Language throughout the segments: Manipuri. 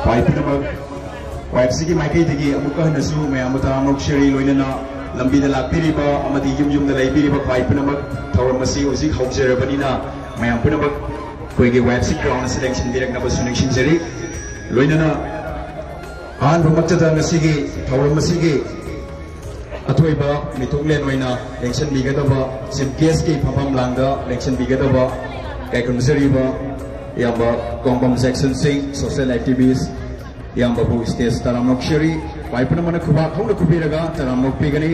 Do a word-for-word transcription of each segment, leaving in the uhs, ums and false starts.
ꯈ꯭ꯋꯥꯏ ꯄꯨꯝꯅꯃꯛ ꯋꯥꯏ ꯑꯦꯐ ꯁꯤꯒꯤ ꯃꯥꯏꯀꯩꯗꯒꯤ ꯑꯃꯨꯛꯀ ꯍꯟꯅꯁꯨ ꯃꯌꯥꯝꯕꯨ ꯇꯔꯥꯝꯅ ꯑꯣꯛꯆꯔꯤ꯫ ꯂꯣꯏꯅꯅ ꯂꯝꯕꯤꯗ ꯂꯥꯛꯄꯤꯔꯤꯕ ꯑꯃꯗꯤ ꯌꯨꯝ ꯌꯨꯝꯗ ꯂꯩꯕꯤꯔꯤꯕ ꯈ꯭ꯋꯥꯏ ꯄꯨꯝꯅꯃꯛ, ꯊꯧꯔꯝ ꯑꯁꯤ ꯍꯧꯖꯤꯛ ꯍꯧꯖꯔꯕꯅꯤꯅ ꯃꯌꯥꯝ ꯄꯨꯝꯅꯃꯛ ꯑꯩꯈꯣꯏꯒꯤ ꯋꯥꯏ ꯑꯦꯐ ꯁꯤ ꯒ꯭ꯔꯥꯎꯟ ꯑꯁꯤꯗ ꯂꯦꯡꯁꯤꯟꯕꯤꯔꯛꯅꯕꯁꯨ ꯅꯤꯡꯁꯤꯡꯖꯔꯤ꯫ ꯂꯣꯏꯅꯅ ꯑꯍꯥꯟꯕꯃꯛꯇꯗ ꯉꯁꯤꯒꯤ ꯊꯧꯔꯝ ꯑꯁꯤꯒꯤ ꯑꯊꯣꯏꯕ ꯃꯤꯊꯣꯛꯂꯦꯟ ꯑꯣꯏꯅ ꯂꯦꯡꯁꯤꯟꯕꯤꯒꯗꯕ, ꯆꯤꯐ ꯒꯦꯁꯀꯤ ꯐꯝꯐꯝ ꯂꯥꯡꯗ ꯂꯦꯡꯁꯤꯟꯕꯤꯒꯗꯕ ꯀꯥꯏꯈꯨꯝꯖꯔꯤꯕ ꯏꯌꯥꯝꯕ ꯀꯣꯡꯕꯝ ꯖꯦꯛꯁꯟ ꯁꯤꯡ, ꯁꯣꯁꯤꯌꯦꯜ ꯑꯦꯛꯇꯤꯚꯤꯁ, ꯏꯌꯥꯝꯕꯕꯨ ꯁ꯭ꯇꯦꯖ ꯇꯔꯥꯝꯅ ꯑꯣꯛꯆꯔꯤ꯫ ꯈ꯭ꯋꯥꯏ ꯄꯨꯝꯅꯃꯛꯅ ꯈꯨꯕꯥꯛ ꯍꯧꯅ ꯈꯨꯕꯤꯔꯒ ꯇꯔꯥꯝꯅ ꯑꯣꯛꯄꯤꯒꯅꯤ꯫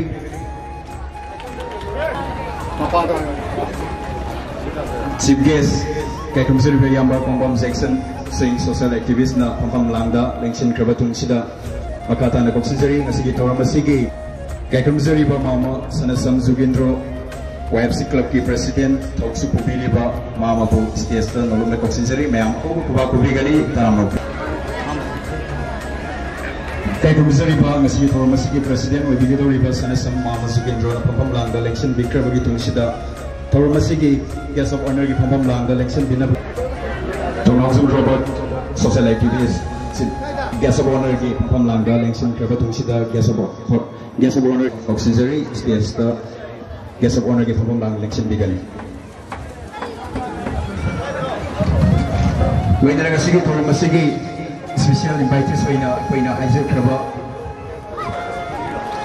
ꯆꯤꯐ ꯒꯦꯁ ꯀꯥꯏꯈꯨꯝꯖꯔꯤꯕ ꯏꯌꯥꯝꯕ ꯀꯣꯡꯕꯝ ꯖꯦꯛꯁꯟ ꯁꯤꯡ, ꯁꯣꯁꯤꯌꯦꯜ ꯑꯦꯛꯇꯤꯚꯤꯁꯅ ꯐꯝꯐꯝ ꯂꯥꯡꯗ ꯂꯦꯡꯁꯤꯟꯈ꯭ꯔꯕ ꯇꯨꯡꯁꯤꯗ, ꯃꯈꯥ ꯇꯥꯅ ꯀꯧꯁꯤꯟꯖꯔꯤ ꯉꯁꯤꯒꯤ ꯊꯧꯔꯝ ꯑꯁꯤꯒꯤ ꯀꯥꯏꯈꯨꯝꯖꯔꯤꯕ ꯃꯥꯃ ꯁꯅꯥꯁꯝ ꯖꯨꯒꯦꯟꯗ꯭ꯔꯣ, ꯋꯥꯏ ꯑꯦꯐ ꯁꯤ ꯀ꯭ꯂꯕꯀꯤ ꯄ꯭ꯔꯦꯁꯤꯗꯦꯟ ꯊꯧꯁꯨ ꯄꯨꯕꯤꯔꯤꯕ ꯃꯥꯃꯕꯨ ꯁ꯭ꯇꯦꯖꯇ ꯅꯣꯂꯨꯝꯅ ꯀꯧꯁꯤꯟꯖꯔꯤ꯫ ꯃꯌꯥꯝ ꯑꯍꯧꯕ ꯈꯨꯕꯥꯛ ꯈꯨꯕꯤꯒꯅꯤ꯫ ꯇꯔꯥꯝꯅ ꯑꯣꯛꯄꯤ-, ꯀꯥꯏꯈꯨꯝꯖꯔꯤꯕ ꯉꯁꯤꯒꯤ ꯊꯧꯔꯝ ꯑꯁꯤꯒꯤ ꯄ꯭ꯔꯦꯁꯤꯗꯦꯟ ꯑꯣꯏꯕꯤꯒꯗꯧꯔꯤꯕ ꯁꯅꯥꯁꯝ ꯃꯥꯃ ꯖꯨꯒꯦꯟꯗ꯭ꯔꯣꯅ ꯐꯝꯐꯝ ꯂꯥꯡꯗ ꯂꯦꯡꯁꯤꯟꯕꯤꯈ꯭ꯔꯕꯒꯤ ꯇꯨꯡꯁꯤꯗ, ꯊꯧꯔꯝ ꯑꯁꯤꯒꯤ ꯒꯦꯁ ꯑꯣꯐ ꯑꯣꯅꯔꯒꯤ ꯐꯝꯐꯝ ꯂꯥꯡꯗ ꯂꯦꯡꯁꯤꯟꯕꯤꯅꯕ Tongnaojam Robert, social activist, guest of ꯑꯣꯅꯔꯒꯤ ꯐꯝꯐꯝ ꯂꯥꯡꯗ ꯂꯦꯡꯁꯤꯟꯈ꯭ꯔꯕ ꯇꯨꯡꯁꯤꯗ, guest of, guest of honour ꯀꯧꯁꯤꯟꯖꯔꯤ꯫ ꯁ꯭ꯇꯦꯖꯇ ꯒꯦꯁ ꯑꯣꯐ ꯑꯣꯅꯔꯒꯤ ꯐꯝꯐꯝ ꯂꯥꯡꯗ ꯂꯦꯡꯁꯤꯟꯕꯤꯒꯅꯤ꯫ ꯂꯣꯏꯅꯅ ꯉꯁꯤꯒꯤ ꯊꯧꯔꯝ ꯑꯁꯤꯒꯤ ꯏꯁꯄꯤꯁꯤꯌꯦꯜ ꯏꯟꯚꯥꯏꯇꯤꯁ ꯑꯣꯏꯅ ꯑꯩꯈꯣꯏꯅ ꯍꯥꯏꯖꯈ꯭ꯔꯕ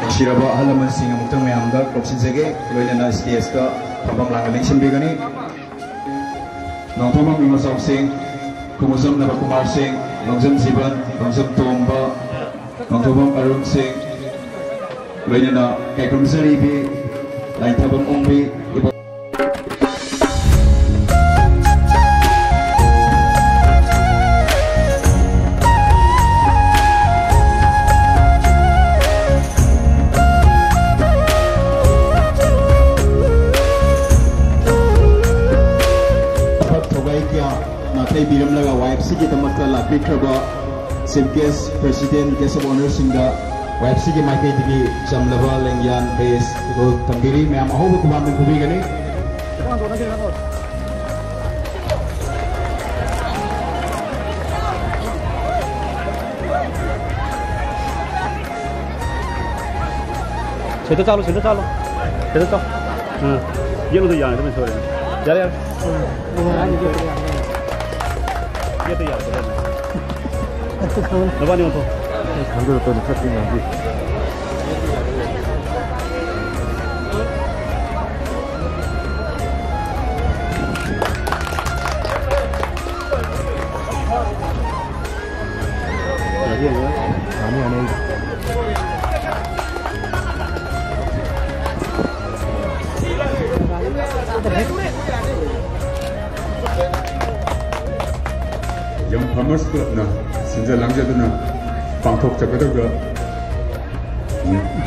ꯅꯨꯡꯁꯤꯔꯕ ꯑꯍꯜ ꯂꯃꯟꯁꯤꯡ ꯑꯃꯨꯛꯇꯪ ꯃꯌꯥꯝꯗ ꯀꯧꯁꯤꯟꯖꯒꯦ꯫ ꯂꯣꯏꯅꯅ ꯁ꯭ꯇꯦꯖꯇ ꯐꯝꯐꯝ ꯂꯥꯡꯗ ꯂꯦꯡꯁꯤꯟꯕꯤꯒꯅꯤ꯫ ꯅꯣꯡꯊꯣꯝꯕꯝ ꯏꯃꯥꯆꯧ ꯁꯤꯡ, ꯈꯨꯃꯨꯖꯝ ꯅꯕꯀꯨꯃꯥꯔ ꯁꯤꯡ, ꯂꯣꯡꯖꯝ ꯖꯤꯕꯟ, ꯂꯣꯡꯖꯝ ꯇꯣꯝꯕ, ꯅꯣꯡꯊꯣꯝꯕꯝ ꯑꯔꯨꯟ ꯁꯤꯡ, ꯂꯣꯏꯅꯅ ꯀꯥꯏꯈꯨꯝꯖꯔꯤꯕꯤ ꯂꯥꯏꯊꯕꯝ ꯑꯣꯡꯕꯤ, ꯊꯕꯛ ꯊꯧꯒꯥꯏ ꯀꯌꯥ ꯅꯥꯊꯩꯕꯤꯔꯝꯂꯒ ꯋꯥꯏ ꯑꯦꯐ ꯁꯤꯒꯤꯗꯃꯛꯇ ꯂꯥꯛꯄꯤꯈ꯭ꯔꯕ chief guest, president, guest of ꯑꯣꯅꯔꯁꯤꯡꯗ ꯋꯥꯏ ꯑꯦꯐ ꯁꯤꯒꯤ ꯃꯥꯏꯀꯩꯗꯒꯤ ꯆꯝꯂꯕ ꯂꯦꯡꯌꯥꯟ ꯕꯦꯁ ꯈꯨꯗꯣꯜ ꯇꯝꯕꯤꯔꯤ꯫ ꯃꯌꯥꯝ ꯑꯍꯧꯕ ꯈꯨꯕꯥꯛꯅ ꯈꯨꯕꯤꯒꯅꯤ꯫ ꯁꯤꯗ ꯆꯥꯂꯣ, ꯁꯤꯗ ꯆꯥꯂꯣ꯫ ꯁꯤꯗ ꯆꯥꯎ꯫ ꯎꯝ꯫ ꯌꯦꯠꯂꯨꯗ ꯌꯥꯔꯦ, ꯑꯗꯨꯝ ꯁꯣꯏꯔꯦ꯫ ꯌꯥꯔꯦ, ꯌꯥꯔꯦ꯫ ꯌꯦꯠꯇ ꯌꯥꯔꯦ, ꯀꯩꯗꯧꯔꯒꯦ? ꯅꯕꯥꯅꯤ ꯑꯣꯟꯊꯣꯛ꯫ ꯈꯪꯗꯣꯏꯔꯣ, ꯇꯧꯅꯤ, ꯈꯔ ꯊꯦꯡꯅ ꯍꯧꯖꯤꯛ꯫ Young Farmers Clubꯅ ꯁꯤꯟꯖ ꯂꯥꯡꯖꯗꯨꯅ ꯄꯥꯡꯊꯣꯛꯆꯒꯗꯧꯔꯤꯕ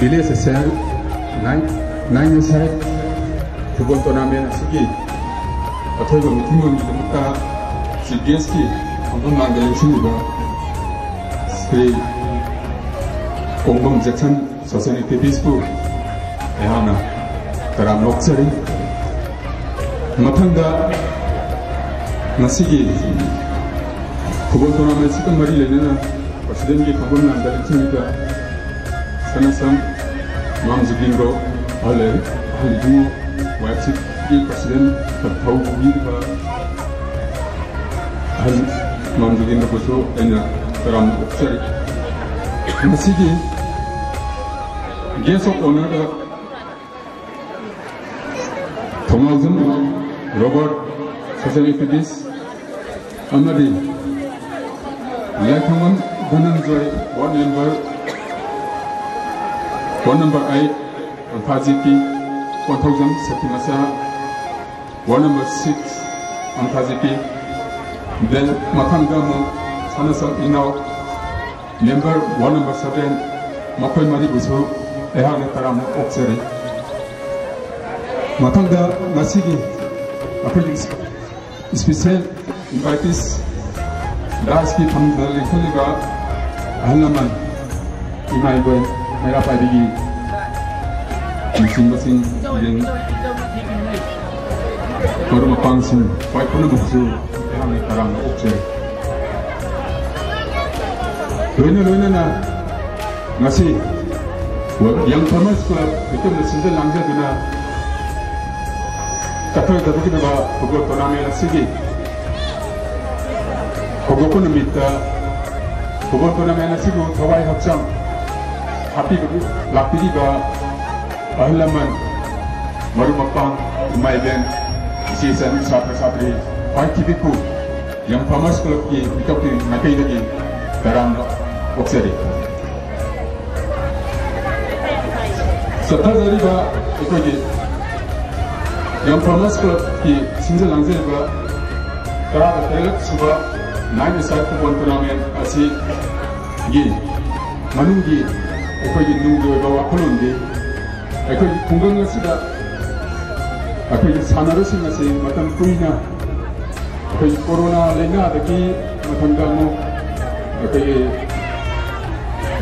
Village ꯑꯁꯦ nine, nine ꯑꯁꯦ ꯐꯨꯠꯕꯣꯜ tournament ꯑꯁꯤꯒꯤ ꯑꯊꯣꯏꯕ ꯃꯤꯊꯨꯡꯂꯣꯟꯒꯤꯗꯃꯛꯇ ꯆꯤꯐ ꯒꯦꯁꯀꯤ ꯈꯣꯡꯐꯝ ꯂꯥꯡꯗ ꯂꯦꯡꯁꯤꯜꯂꯤꯕ ꯁ꯭ꯔꯤ ꯀꯣꯡꯕꯝ ꯖꯦꯛꯁꯟ social activistꯄꯨ ꯑꯩꯍꯥꯛꯅ ꯇꯔꯥꯝꯅ ꯑꯣꯛꯆꯔꯤ꯫ ꯃꯊꯪꯗ ꯉꯁꯤꯒꯤ ꯐꯨꯠꯕꯣꯜ tournamentꯁꯤꯒ ꯃꯔꯤ ꯂꯩꯅꯅ presidentꯀꯤ ꯈꯣꯡꯐꯝ ꯂꯥꯡꯗ ꯂꯦꯡꯁꯤꯜꯂꯤꯕ ꯁꯅꯥꯁꯝ ꯃꯥꯝꯖꯨꯒꯤꯡꯒꯣ ꯑꯍꯜ ꯂꯩꯔꯤ, ꯑꯍꯜ ꯏꯕꯨꯡꯉꯣ, ꯋꯥꯏ ꯑꯦꯐ ꯁꯤꯒꯤ president ꯊꯧꯕꯤꯔꯤꯕ ꯑꯍꯜ ꯃꯥꯝꯖꯨꯒꯤꯡꯒꯣꯕꯨꯁꯨ ꯑꯩꯅ ꯇꯔꯥꯝꯅ ꯑꯣꯛꯆꯔꯤ꯫ ꯃꯁꯤꯒꯤ guest of honourꯗ ꯊꯧꯅꯥꯎꯖꯝ ꯔꯣꯕꯔꯠ, social activist, ꯑꯃꯗꯤ Laithongbam Dhananjoy, ward member, ward number eight, Ampha G P, Konthoujam Sakhimacha, ward number six, Ampha G P. Then ꯃꯊꯪꯗ ꯑꯃꯨꯛ ꯁꯅꯥꯁꯝ ꯏꯅꯥꯎ, member, ward number seven, ꯃꯈꯣꯏ ꯃꯔꯤꯕꯨꯁꯨ ꯑꯩꯍꯥꯛꯅ ꯇꯔꯥꯝꯅ ꯑꯣꯛꯆꯔꯤ꯫ ꯃꯊꯪꯗ ꯉꯁꯤꯒꯤ ꯑꯩꯈꯣꯏꯒꯤ special invitees, daiskꯤ ꯐꯝꯗ ꯂꯦꯡꯁꯤꯜꯂꯤꯕ ꯑꯍꯜ ꯂꯃꯟ, ꯏꯃꯥ ꯏꯕꯦꯟ, ꯃꯩꯔꯥ ꯄꯥꯏꯕꯤꯒꯤ ꯂꯨꯆꯤꯡꯕꯁꯤꯡ, ꯏꯕꯦꯟ, ꯃꯔꯨꯞ ꯃꯄꯥꯡꯁꯤꯡ, ꯈ꯭ꯋꯥꯏ ꯄꯨꯝꯅꯃꯛꯁꯨ ꯑꯩꯍꯥꯛꯅ ꯇꯔꯥꯝꯅ ꯑꯣꯛꯆꯔꯤ꯫ ꯂꯣꯏꯅ ꯂꯣꯏꯅꯅ ꯉꯁꯤ Young Farmers Club ꯃꯤꯇꯝꯅ ꯁꯤꯟꯖ ꯂꯥꯡꯖꯗꯨꯅ ꯆꯠꯊꯒꯗꯕꯒꯤꯗꯃꯛ football tournament ꯑꯁꯤꯒꯤ ꯍꯧꯗꯣꯛꯄ ꯅꯨꯃꯤꯠꯇ football tournament ꯑꯁꯤꯕꯨ ꯊꯋꯥꯏ ꯍꯛꯆꯥꯡ ꯍꯥꯞꯄꯤꯕꯒꯤ ꯂꯥꯛꯄꯤꯔꯤꯕ ꯑꯍꯜ ꯂꯃꯟ, ꯃꯔꯨꯞ ꯃꯄꯥꯡ, ꯏꯃꯥ ꯏꯕꯦꯟ, ꯏꯆꯦ ꯏꯆꯟ, ꯁꯥꯇ꯭ꯔ ꯁꯥꯇ꯭ꯔꯤ, ꯈ꯭ꯋꯥꯏ ꯊꯤꯕꯤꯛꯄꯨ Young Farmers Clubꯀꯤ ꯃꯤꯇꯣꯞꯀꯤ ꯃꯥꯏꯀꯩꯗꯒꯤ ꯇꯔꯥꯝꯅ ꯑꯣꯛꯆꯔꯤ꯫ ꯆꯠꯊꯖꯔꯤꯕ ꯑꯩꯈꯣꯏꯒꯤ Young Farmers Clubꯀꯤ ꯁꯤꯟꯖ ꯂꯥꯡꯖꯔꯤꯕ ꯇꯔꯥꯒ ꯇꯔꯦꯠ ꯁꯨꯕ Nine-a-side football tournament ꯑꯁꯤꯒꯤ ꯃꯅꯨꯡꯒꯤ ꯑꯩꯈꯣꯏꯒꯤ ꯅꯨꯡꯒꯤ ꯑꯣꯏꯕ ꯋꯥꯈꯜꯂꯣꯟꯗꯤ ꯑꯩꯈꯣꯏꯒꯤ ꯈꯨꯡꯒꯪ ꯑꯁꯤꯗ ꯑꯩꯈꯣꯏꯒꯤ ꯁꯥꯟꯅꯔꯣꯏꯁꯤꯡ ꯑꯁꯤ ꯃꯇꯝ ꯀꯨꯏꯅ ꯑꯩꯈꯣꯏꯒꯤ ꯀꯣꯔꯣꯅꯥ ꯂꯥꯏꯅꯥꯗꯒꯤ ꯃꯊꯪꯗ ꯑꯃꯨꯛ ꯑꯩꯈꯣꯏꯒꯤ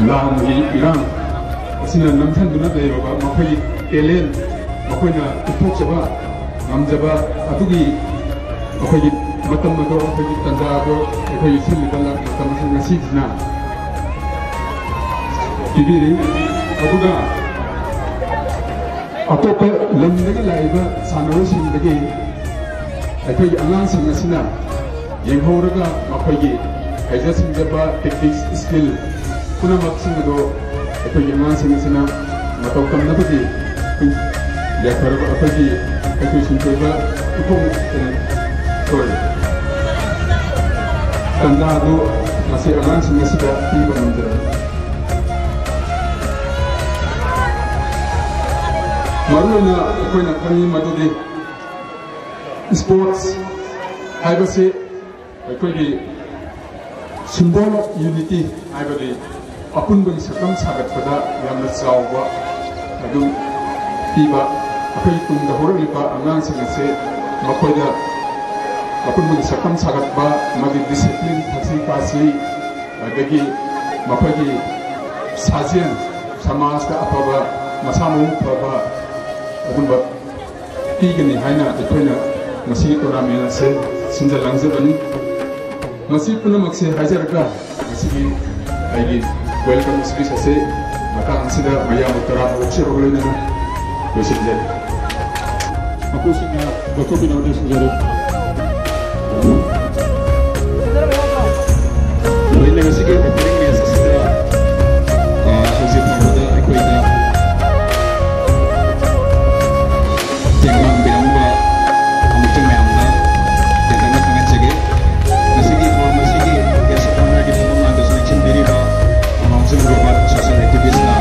ꯂꯥꯟꯒꯤ ꯏꯔꯥꯡ ꯑꯁꯤꯅ ꯅꯝꯊꯟꯗꯨꯅ ꯂꯩꯔꯕ ꯃꯈꯣꯏꯒꯤ talent, ꯃꯈꯣꯏꯅ ꯎꯠꯊꯣꯛꯆꯕ ꯉꯝꯖꯕ ꯑꯗꯨꯒꯤ ꯑꯩꯈꯣꯏꯒꯤ ꯃꯇꯝ ꯑꯗꯣ, ꯑꯩꯈꯣꯏꯒꯤ ꯇꯥꯟꯖꯥ ꯑꯗꯣ ꯑꯩꯈꯣꯏꯒꯤ ꯁꯤꯜꯂꯤꯕ ꯃꯇꯝ ꯑꯁꯤ ꯉꯁꯤꯁꯤꯅ ꯄꯤꯕꯤꯔꯤ꯫ ꯑꯗꯨꯒ ꯑꯇꯣꯞꯄ ꯂꯝꯗꯒꯤ ꯂꯥꯛꯏꯕ ꯁꯥꯟꯅꯔꯣꯏꯁꯤꯡꯗꯒꯤ ꯑꯩꯈꯣꯏꯒꯤ ꯑꯉꯥꯡꯁꯤꯡ ꯑꯁꯤꯅ ꯌꯦꯡꯍꯧꯔꯒ ꯃꯈꯣꯏꯒꯤ ꯍꯩꯖ ꯁꯤꯡꯖꯕ, tactics, skill ꯄꯨꯝꯅꯃꯛꯁꯤꯡ ꯑꯗꯣ ꯑꯩꯈꯣꯏꯒꯤ ꯑꯉꯥꯡꯁꯤꯡ ꯑꯁꯤꯅ ꯃꯇꯧ ꯇꯝꯅꯕꯒꯤ ꯌꯥꯏꯐꯔꯕ ꯑꯩꯈꯣꯏꯒꯤ ꯍꯩꯊꯣꯏ ꯁꯤꯡꯊꯣꯏꯕ ꯏꯄꯨꯡ, sorry, ꯇꯥꯟꯖꯥ ꯑꯗꯨ ꯉꯁꯤ ꯑꯉꯥꯡꯁꯤꯡ ꯑꯁꯤꯗ ꯄꯤꯕ ꯉꯝꯖꯔꯦ꯫ ꯃꯔꯨꯑꯣꯏꯅ ꯑꯩꯈꯣꯏꯅ ꯈꯪꯉꯤ ꯃꯗꯨꯗꯤ sports ꯍꯥꯏꯕꯁꯤ ꯑꯩꯈꯣꯏꯒꯤ symbol of unity ꯍꯥꯏꯕꯗꯤ ꯑꯄꯨꯟꯕꯒꯤ ꯁꯛꯇꯝ ꯁꯥꯒꯠꯄꯗ ꯌꯥꯝꯅ ꯆꯥꯎꯕ ꯑꯗꯨ ꯄꯤꯕ, ꯑꯩꯈꯣꯏꯒꯤ ꯇꯨꯡꯗ ꯍꯧꯔꯛꯂꯤꯕ ꯑꯉꯥꯡꯁꯤꯡ ꯑꯁꯤ ꯃꯈꯣꯏꯗ ꯑꯄꯨꯟꯕꯒꯤ ꯁꯛꯇꯝ ꯁꯥꯒꯠꯄ ꯑꯃꯗꯤ discipline, ꯊꯛꯁꯤ ꯈꯥꯁꯤ, ꯑꯗꯒꯤ ꯃꯈꯣꯏꯒꯤ ꯁꯥꯖꯦꯜ, ꯁꯃꯥꯖꯇ ꯑꯐꯕ, ꯃꯁꯥ ꯃꯎ ꯐꯕ ꯑꯗꯨꯝꯕ ꯄꯤꯒꯅꯤ ꯍꯥꯏꯅ ꯑꯩꯈꯣꯏꯅ ꯉꯁꯤꯒꯤ tournament ꯑꯁꯤ ꯁꯤꯟꯖ ꯂꯥꯡꯖꯕꯅꯤ꯫ ꯃꯁꯤ ꯄꯨꯝꯅꯃꯛꯁꯦ ꯍꯥꯏꯖꯔꯒ ꯉꯁꯤꯒꯤ ꯑꯩꯒꯤ welcome speech ꯑꯁꯤ ꯃꯇꯥꯡ ꯑꯁꯤꯗ ꯃꯌꯥꯝꯕ ꯇꯔꯥꯃꯔꯨꯞ ꯁꯤꯔꯣꯒ ꯂꯣꯏꯅꯅ ꯂꯣꯏꯁꯤꯟꯖꯔꯤ꯫ ꯃꯄꯨꯁꯤꯡꯅ ꯂꯧꯊꯣꯛꯄꯤꯅꯕ ꯅꯤꯡꯁꯤꯡꯖꯔꯤ꯫ ꯂꯣꯏꯅ ꯉꯁꯤꯒꯤ opening match ꯑꯁꯤꯗ, ꯑ, ꯍꯧꯖꯤꯛ ꯐꯥꯎꯕꯗ ꯑꯩꯈꯣꯏꯗ ꯇꯦꯡꯕꯥꯡꯕꯤꯔꯝꯕ ꯑꯃꯨꯛꯇꯪ ꯃꯌꯥꯝꯗ ꯇꯦꯟꯇꯛꯅ ꯈꯪꯍꯟꯖꯒꯦ꯫ ꯉꯁꯤꯒꯤ ꯊꯧꯔꯝ ꯑꯁꯤꯒꯤ guest of honourꯒꯤ ꯐꯝꯐꯝ ꯂꯥꯡꯗꯁꯨ ꯂꯦꯡꯁꯤꯟꯕꯤꯔꯤꯕ ꯑꯉꯥꯡꯁꯤꯡ global social activistꯅ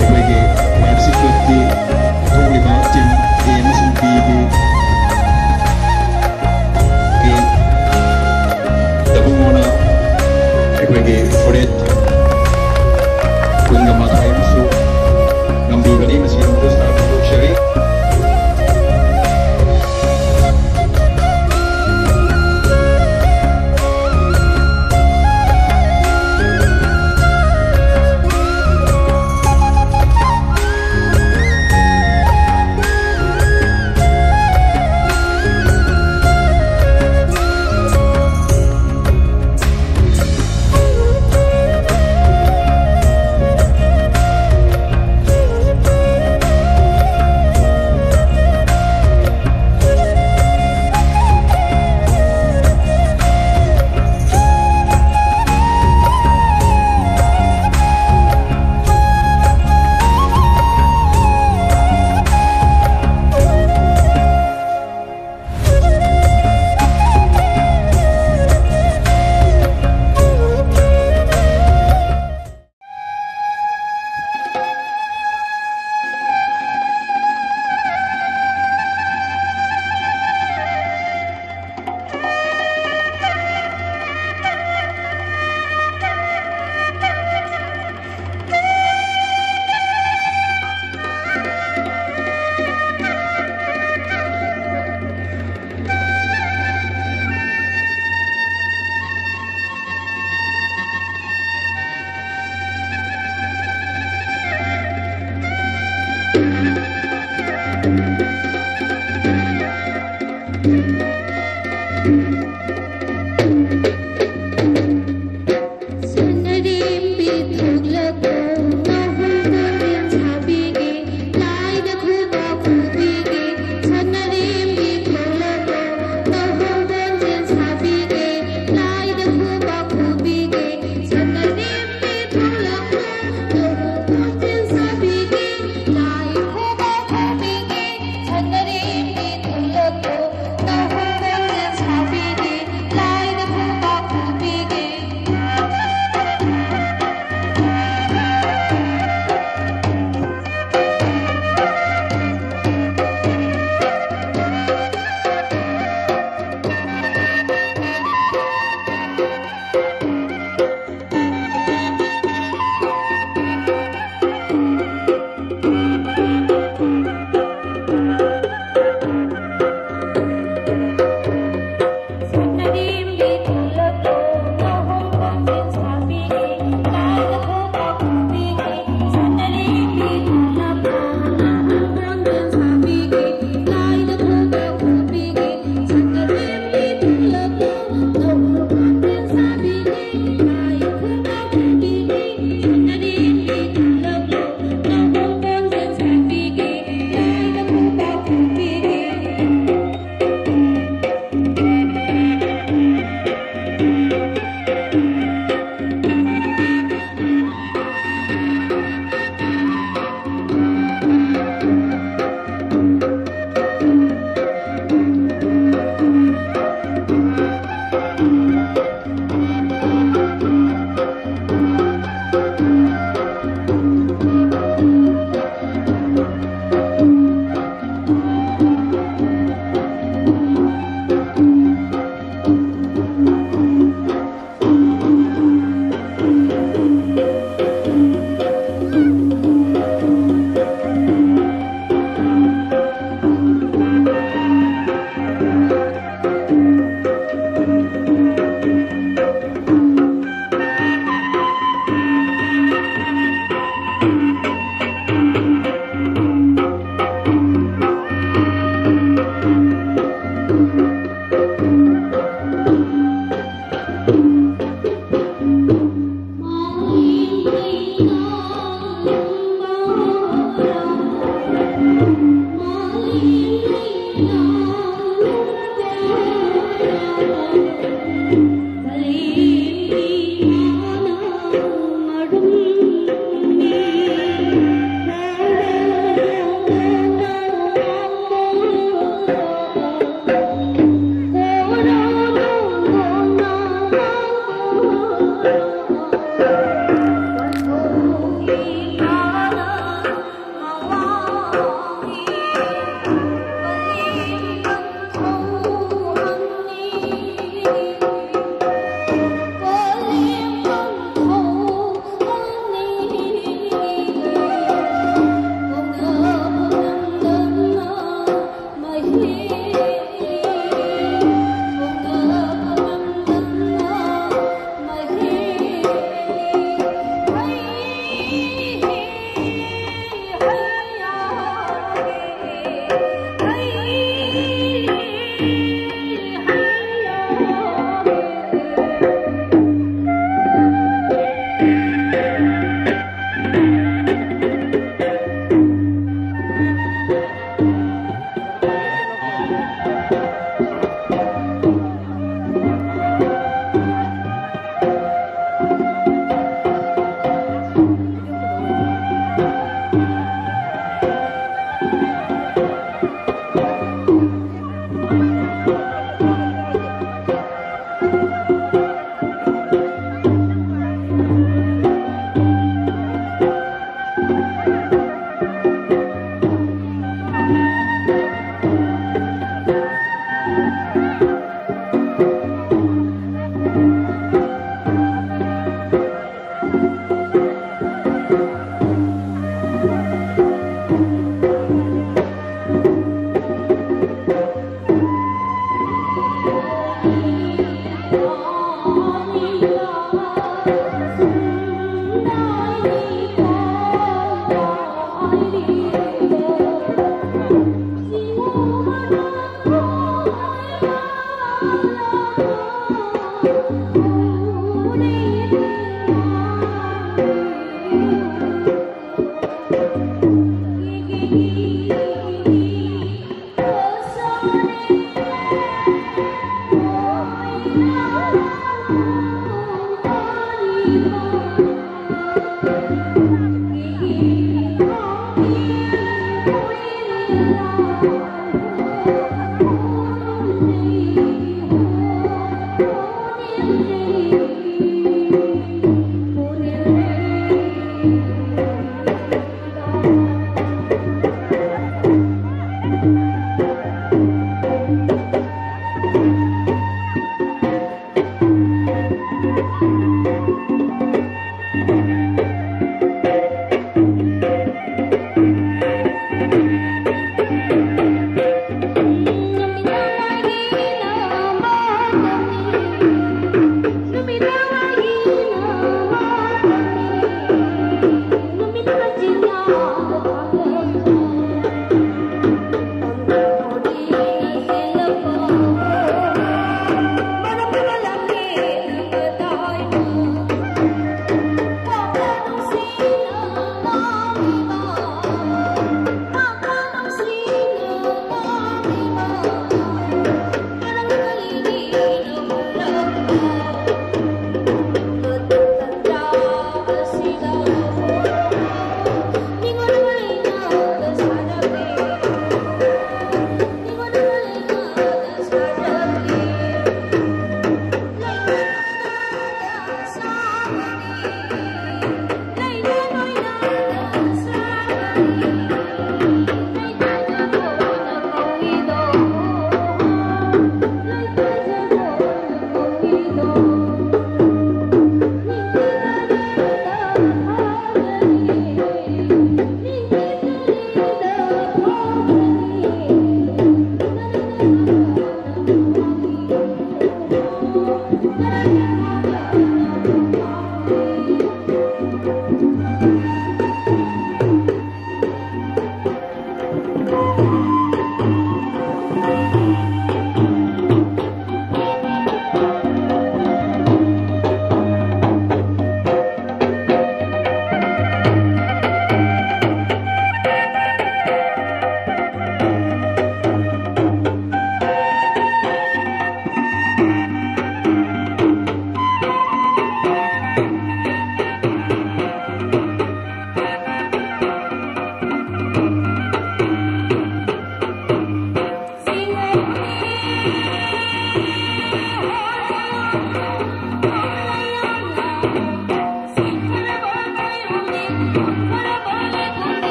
ꯑꯩꯈꯣꯏꯒꯤ Y F C clubꯀꯤ ꯊꯣꯛꯂꯤꯕ team A ꯑꯃꯁꯨꯡ Bꯒꯤ ꯗꯕꯨꯡꯉꯣꯅ ꯑꯩꯈꯣꯏꯒꯤ ꯐꯨꯔꯤꯠ ꯀꯨꯟꯒ ꯃꯥꯊꯣꯏ ꯑꯃꯁꯨ ꯉꯝꯕꯤꯕꯅꯤ꯫ ꯃꯁꯤꯒꯤꯗꯃꯛꯇ ꯁꯥꯔ ꯐꯣꯡꯗꯣꯛꯆꯔꯤ꯫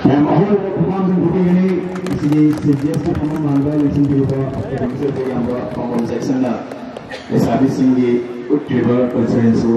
ꯃꯌꯥꯝ ꯑꯍꯧꯕ ꯈꯨꯃꯥꯡꯗꯪ ꯄꯤꯕꯤꯒꯅꯤ꯫ ꯉꯁꯤꯒꯤ ꯁꯤꯞ ꯒꯦꯁꯀꯤ ꯐꯝꯐꯝ ꯂꯥꯡꯕ ꯂꯦꯡꯁꯤꯟꯕꯤꯔꯤꯕ ꯑꯩꯈꯣꯏꯒꯤ ꯃꯤꯁꯇꯔ ꯌꯥꯝꯕ ꯄꯥꯎꯈꯣꯝ ꯖꯦꯛꯁꯟꯅ ꯂꯩꯁꯥꯕꯤꯁꯤꯡꯒꯤ ꯎꯠꯈ꯭ꯔꯤꯕ ꯀꯜꯆꯔꯦꯜ ꯁꯣ꯫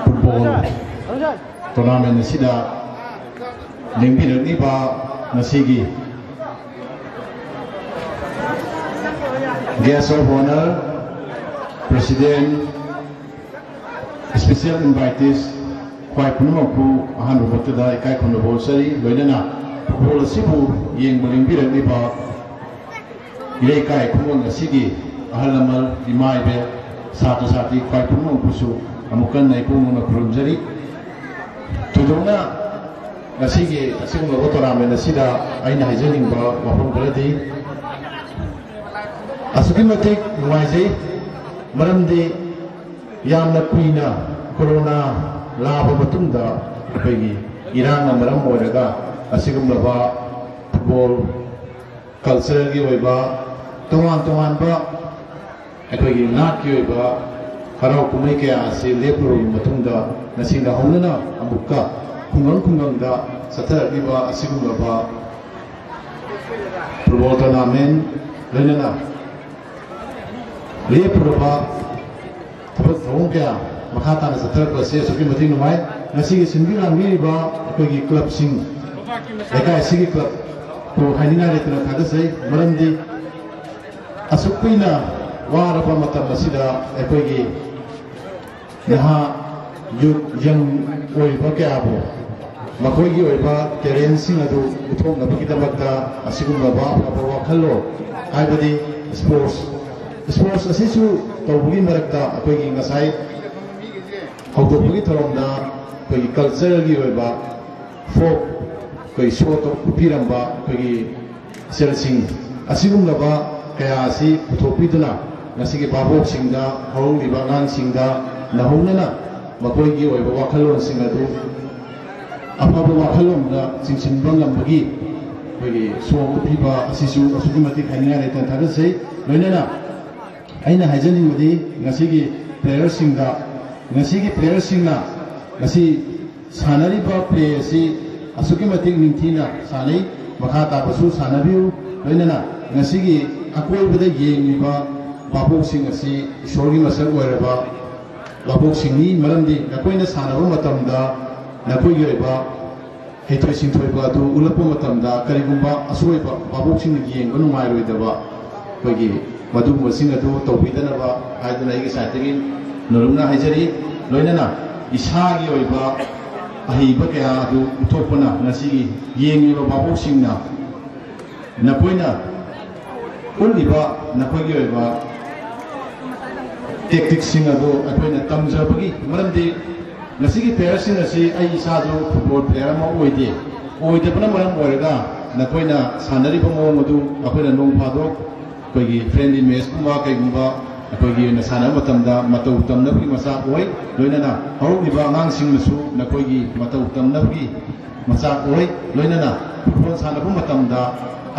ꯐꯨꯠꯕꯣꯜ ꯇꯣꯔꯅꯥꯃꯦꯟ ꯑꯁꯤꯗ ꯂꯦꯡꯕꯤꯔꯛꯂꯤꯕ ꯉꯁꯤꯒꯤ Guest of Honor, President, Special Invitees, ꯈ꯭ꯋꯥꯏ ꯄꯨꯝꯅꯃꯛꯄꯨ ꯑꯍꯥꯟꯕ ꯃꯛꯇꯗ ꯏꯀꯥꯏ ꯈꯨꯝꯅꯕ ꯎꯠꯆꯔꯤ꯫ ꯂꯣꯏꯅꯅ ꯐꯨꯠꯕꯣꯜ ꯑꯁꯤꯕꯨ ꯌꯦꯡꯕ ꯂꯦꯡꯕꯤꯔꯛꯂꯤꯕ ꯏꯔꯩꯀꯥꯏ ꯈꯨꯡꯒꯪ ꯑꯁꯤꯒꯤ ꯑꯍꯜ ꯂꯃꯟ, ꯏꯃꯥ ꯏꯕꯦꯜ, ꯁꯥꯇ꯭ꯔ ꯁꯥꯇ꯭ꯔꯤ ꯈ꯭ꯋꯥꯏ ꯄꯨꯝꯅꯃꯛꯄꯨꯁꯨ ꯑꯃꯨꯛ ꯍꯟꯅ ꯏꯄꯨꯛ ꯅꯧꯅ ꯈꯨꯔꯨꯝꯖꯔꯤ꯫ ꯊꯣꯏꯗꯣꯛꯅ ꯉꯁꯤꯒꯤ ꯑꯁꯤꯒꯨꯝꯂꯕ ꯇꯣꯔꯅꯥꯃꯦꯟ ꯑꯁꯤꯗ ꯑꯩꯅ ꯍꯥꯏꯖꯅꯤꯡꯕ ꯋꯥꯐꯝ ꯈꯔꯗꯤ, ꯑꯁꯨꯛꯀꯤ ꯃꯇꯤꯛ ꯅꯨꯡꯉꯥꯏꯖꯩ, ꯃꯔꯝꯗꯤ ꯌꯥꯝꯅ ꯀꯨꯏꯅ ꯀꯣꯔꯣꯅꯥ ꯂꯥꯛꯑꯕ ꯃꯇꯨꯡꯗ ꯑꯩꯈꯣꯏꯒꯤ ꯏꯔꯥꯡꯅ ꯃꯔꯝ ꯑꯣꯏꯔꯒ ꯑꯁꯤꯒꯨꯝꯂꯕ ꯐꯨꯠꯕꯣꯜ ꯀꯜꯆꯔꯒꯤ ꯑꯣꯏꯕ ꯇꯣꯉꯥꯟ ꯇꯣꯉꯥꯟꯕ ꯑꯩꯈꯣꯏꯒꯤ ꯅꯥꯠꯀꯤ ꯑꯣꯏꯕ ꯍꯔꯥꯎ ꯀꯨꯝꯍꯩ ꯀꯌꯥ ꯑꯁꯤ ꯂꯦꯞꯂꯨꯔꯕ ꯃꯇꯨꯡꯗ, ꯉꯁꯤ ꯅꯧꯍꯧꯅꯅ ꯑꯃꯨꯛꯀ ꯈꯨꯡꯒꯪ ꯈꯨꯡꯒꯪꯗ ꯆꯠꯊꯔꯛꯂꯤꯕ ꯑꯁꯤꯒꯨꯝꯂꯕ ꯐꯨꯠꯕꯣꯜ ꯇꯣꯔꯅꯥꯃꯦꯟ, ꯂꯣꯏꯅꯅ ꯂꯦꯞꯂꯨꯔꯕ ꯊꯕꯛ ꯊꯧꯔꯝ ꯀꯌꯥ ꯃꯈꯥ ꯇꯥꯅ ꯆꯠꯊꯔꯛꯄ ꯑꯁꯤ ꯑꯁꯨꯛꯀꯤ ꯃꯇꯤꯛ ꯅꯨꯡꯉꯥꯏ꯫ ꯉꯁꯤꯒꯤ ꯁꯤꯟꯕꯤ ꯂꯥꯡꯕꯤꯔꯤꯕ ꯑꯩꯈꯣꯏꯒꯤ ꯀ꯭ꯂꯕꯁꯤꯡ, ꯂꯩꯀꯥꯏ ꯑꯁꯤꯒꯤ ꯀ꯭ꯂꯕꯄꯨ ꯍꯥꯏꯅꯤꯡꯉꯥꯏ ꯂꯩꯇꯅ ꯊꯥꯒꯠꯆꯩ꯫ ꯃꯔꯝꯗꯤ ꯑꯁꯨꯛ ꯀꯨꯏꯅ ꯋꯥꯔꯕ ꯃꯇꯝ ꯑꯁꯤꯗ ꯑꯩꯈꯣꯏꯒꯤ ꯅꯍꯥ, ꯌꯨꯠ, ꯌꯪ ꯑꯣꯏꯔꯤꯕ ꯀꯌꯥꯕꯨ ꯃꯈꯣꯏꯒꯤ ꯑꯣꯏꯕ ꯇꯦꯂꯦꯟꯁꯤꯡ ꯑꯗꯨ ꯎꯠꯊꯣꯛꯅꯕꯒꯤꯗꯃꯛꯇ ꯑꯁꯤꯒꯨꯝꯂꯕ ꯑꯐꯕ ꯋꯥꯈꯜꯂꯣꯟ, ꯍꯥꯏꯕꯗꯤ ꯁ꯭ꯄꯣꯔꯠꯁ, ꯁ꯭ꯄꯣꯔꯠꯁ ꯑꯁꯤꯁꯨ ꯇꯧꯕꯒꯤ ꯃꯔꯛꯇ ꯑꯩꯈꯣꯏꯒꯤ ꯉꯁꯥꯏ ꯍꯧꯗꯣꯛꯄꯒꯤ ꯊꯧꯔꯝꯗ ꯑꯩꯈꯣꯏꯒꯤ ꯀꯜꯆꯔꯦꯜꯒꯤ ꯑꯣꯏꯕ ꯐꯣꯛ, ꯑꯩꯈꯣꯏ ꯁꯣ ꯎꯠꯄꯤꯔꯝꯕ ꯑꯩꯈꯣꯏꯒꯤ ꯏꯆꯜꯁꯤꯡ, ꯑꯁꯤꯒꯨꯝꯂꯕ ꯀꯌꯥ ꯑꯁꯤ ꯄꯨꯊꯣꯛꯄꯤꯗꯨꯅ ꯉꯁꯤꯒꯤ ꯚꯥꯕꯣꯛꯁꯤꯡꯗ, ꯍꯧꯔꯛꯂꯤꯕ ꯑꯉꯥꯡꯁꯤꯡꯗ ꯅꯧꯍꯧꯅꯅ ꯃꯈꯣꯏꯒꯤ ꯑꯣꯏꯕ ꯋꯥꯈꯜꯂꯣꯟꯁꯤꯡ ꯑꯗꯨ ꯑꯐꯕ ꯋꯥꯈꯜꯂꯣꯟꯗ ꯆꯤꯡꯁꯤꯟꯕ ꯉꯝꯕꯒꯤ ꯑꯩꯈꯣꯏꯒꯤ ꯁꯣ ꯎꯠꯄꯤꯕ ꯑꯁꯤꯁꯨ ꯑꯁꯨꯛꯀꯤ ꯃꯇꯤꯛ ꯍꯥꯏꯅꯤꯡꯉꯥꯏ ꯂꯩꯇꯅ ꯊꯥꯒꯠꯆꯩ꯫ ꯂꯣꯏꯅꯅ ꯑꯩꯅ ꯍꯥꯏꯖꯅꯤꯡꯕꯗꯤ, ꯉꯁꯤꯒꯤ ꯄ꯭ꯂꯦꯌꯔꯁꯤꯡꯗ, ꯉꯁꯤꯒꯤ ꯄ꯭ꯂꯦꯌꯔꯁꯤꯡꯅ ꯉꯁꯤ ꯁꯥꯟꯅꯔꯤꯕ ꯄ꯭ꯂꯦ ꯑꯁꯤ ꯑꯁꯨꯛꯀꯤ ꯃꯇꯤꯛ ꯅꯤꯡꯊꯤꯅ ꯁꯥꯟꯅꯩ꯫ ꯃꯈꯥ ꯇꯥꯕꯁꯨ ꯁꯥꯟꯅꯕꯤꯌꯨ꯫ ꯂꯣꯏꯅꯅ ꯉꯁꯤꯒꯤ ꯑꯀꯣꯏꯕꯗ ꯌꯦꯡꯂꯤꯕ ꯚꯥꯕꯣꯛꯁꯤꯡ ꯑꯁꯤ ꯏꯁꯣꯔꯒꯤ ꯃꯁꯛ ꯑꯣꯏꯔꯕ ꯚꯥꯕꯣꯛꯁꯤꯡꯅꯤ꯫ ꯃꯔꯝꯗꯤ ꯅꯈꯣꯏꯅ ꯁꯥꯟꯅꯕ ꯃꯇꯝꯗ ꯅꯈꯣꯏꯒꯤ ꯑꯣꯏꯕ ꯍꯩꯊꯣꯏ ꯁꯤꯡꯊꯣꯏꯕ ꯑꯗꯨ ꯎꯠꯂꯛꯄ ꯃꯇꯝꯗ ꯀꯔꯤꯒꯨꯝꯕ ꯑꯁꯣꯏꯕ ꯚꯥꯕꯣꯛꯁꯤꯡꯅ ꯌꯦꯡꯕ ꯅꯨꯡꯉꯥꯏꯔꯣꯏꯗꯕ ꯑꯩꯈꯣꯏꯒꯤ ꯃꯗꯨꯒꯨꯝꯕꯁꯤꯡ ꯑꯗꯨ ꯇꯧꯕꯤꯗꯅꯕ ꯍꯥꯏꯗꯨꯅ ꯑꯩꯒꯤ ꯁꯥꯏꯠꯇꯒꯤ ꯅꯣꯂꯨꯛꯅ ꯍꯥꯏꯖꯔꯤ꯫ ꯂꯣꯏꯅꯅ ꯏꯁꯥꯒꯤ ꯑꯣꯏꯕ ꯑꯍꯩꯕ ꯀꯌꯥ ꯑꯗꯨ ꯎꯠꯊꯣꯛꯄꯅ ꯉꯁꯤꯒꯤ ꯌꯦꯡꯂꯤꯕ ꯚꯥꯕꯣꯛꯁꯤꯡꯅ ꯅꯈꯣꯏꯅ ꯎꯠꯂꯤꯕ ꯅꯈꯣꯏꯒꯤ ꯑꯣꯏꯕ ꯇꯦꯛꯇꯤꯛꯁꯤꯡ ꯑꯗꯨ ꯑꯩꯈꯣꯏꯅ ꯇꯝꯖꯕꯒꯤ, ꯃꯔꯝꯗꯤ ꯉꯁꯤꯒꯤ ꯄ꯭ꯂꯦꯌꯔꯁꯤꯡ ꯑꯁꯤ ꯑꯩ ꯏꯁꯥꯁꯨ ꯐꯨꯠꯕꯣꯜ ꯄ꯭ꯂꯦꯌꯔ ꯑꯃ ꯑꯣꯏꯗꯦ꯫ ꯑꯣꯏꯗꯕꯅ ꯃꯔꯝ ꯑꯣꯏꯔꯒ ꯅꯈꯣꯏꯅ ꯁꯥꯟꯅꯔꯤꯕ ꯃꯑꯣꯡ ꯑꯗꯨ ꯑꯩꯈꯣꯏꯅ ꯅꯣꯡ ꯐꯥꯗꯣꯛ ꯑꯩꯈꯣꯏꯒꯤ ꯐ꯭ꯔꯦꯟꯂꯤ ꯃꯦꯠꯆꯀꯨꯝꯕ ꯀꯩꯒꯨꯝꯕ ꯑꯩꯈꯣꯏꯒꯤ ꯑꯣꯏꯅ ꯁꯥꯟꯅꯕ ꯃꯇꯝꯗ ꯃꯇꯧ ꯇꯝꯅꯕꯒꯤ ꯃꯆꯥꯛ ꯑꯣꯏ꯫ ꯂꯣꯏꯅꯅ ꯍꯧꯔꯛꯂꯤꯕ ꯑꯉꯥꯡꯁꯤꯡꯅꯁꯨ ꯅꯈꯣꯏꯒꯤ ꯃꯇꯧ ꯇꯝꯅꯕꯒꯤ ꯃꯆꯥꯛ ꯑꯣꯏ꯫ ꯂꯣꯏꯅꯅ ꯐꯨꯠꯕꯣꯜ ꯁꯥꯟꯅꯕ ꯃꯇꯝꯗ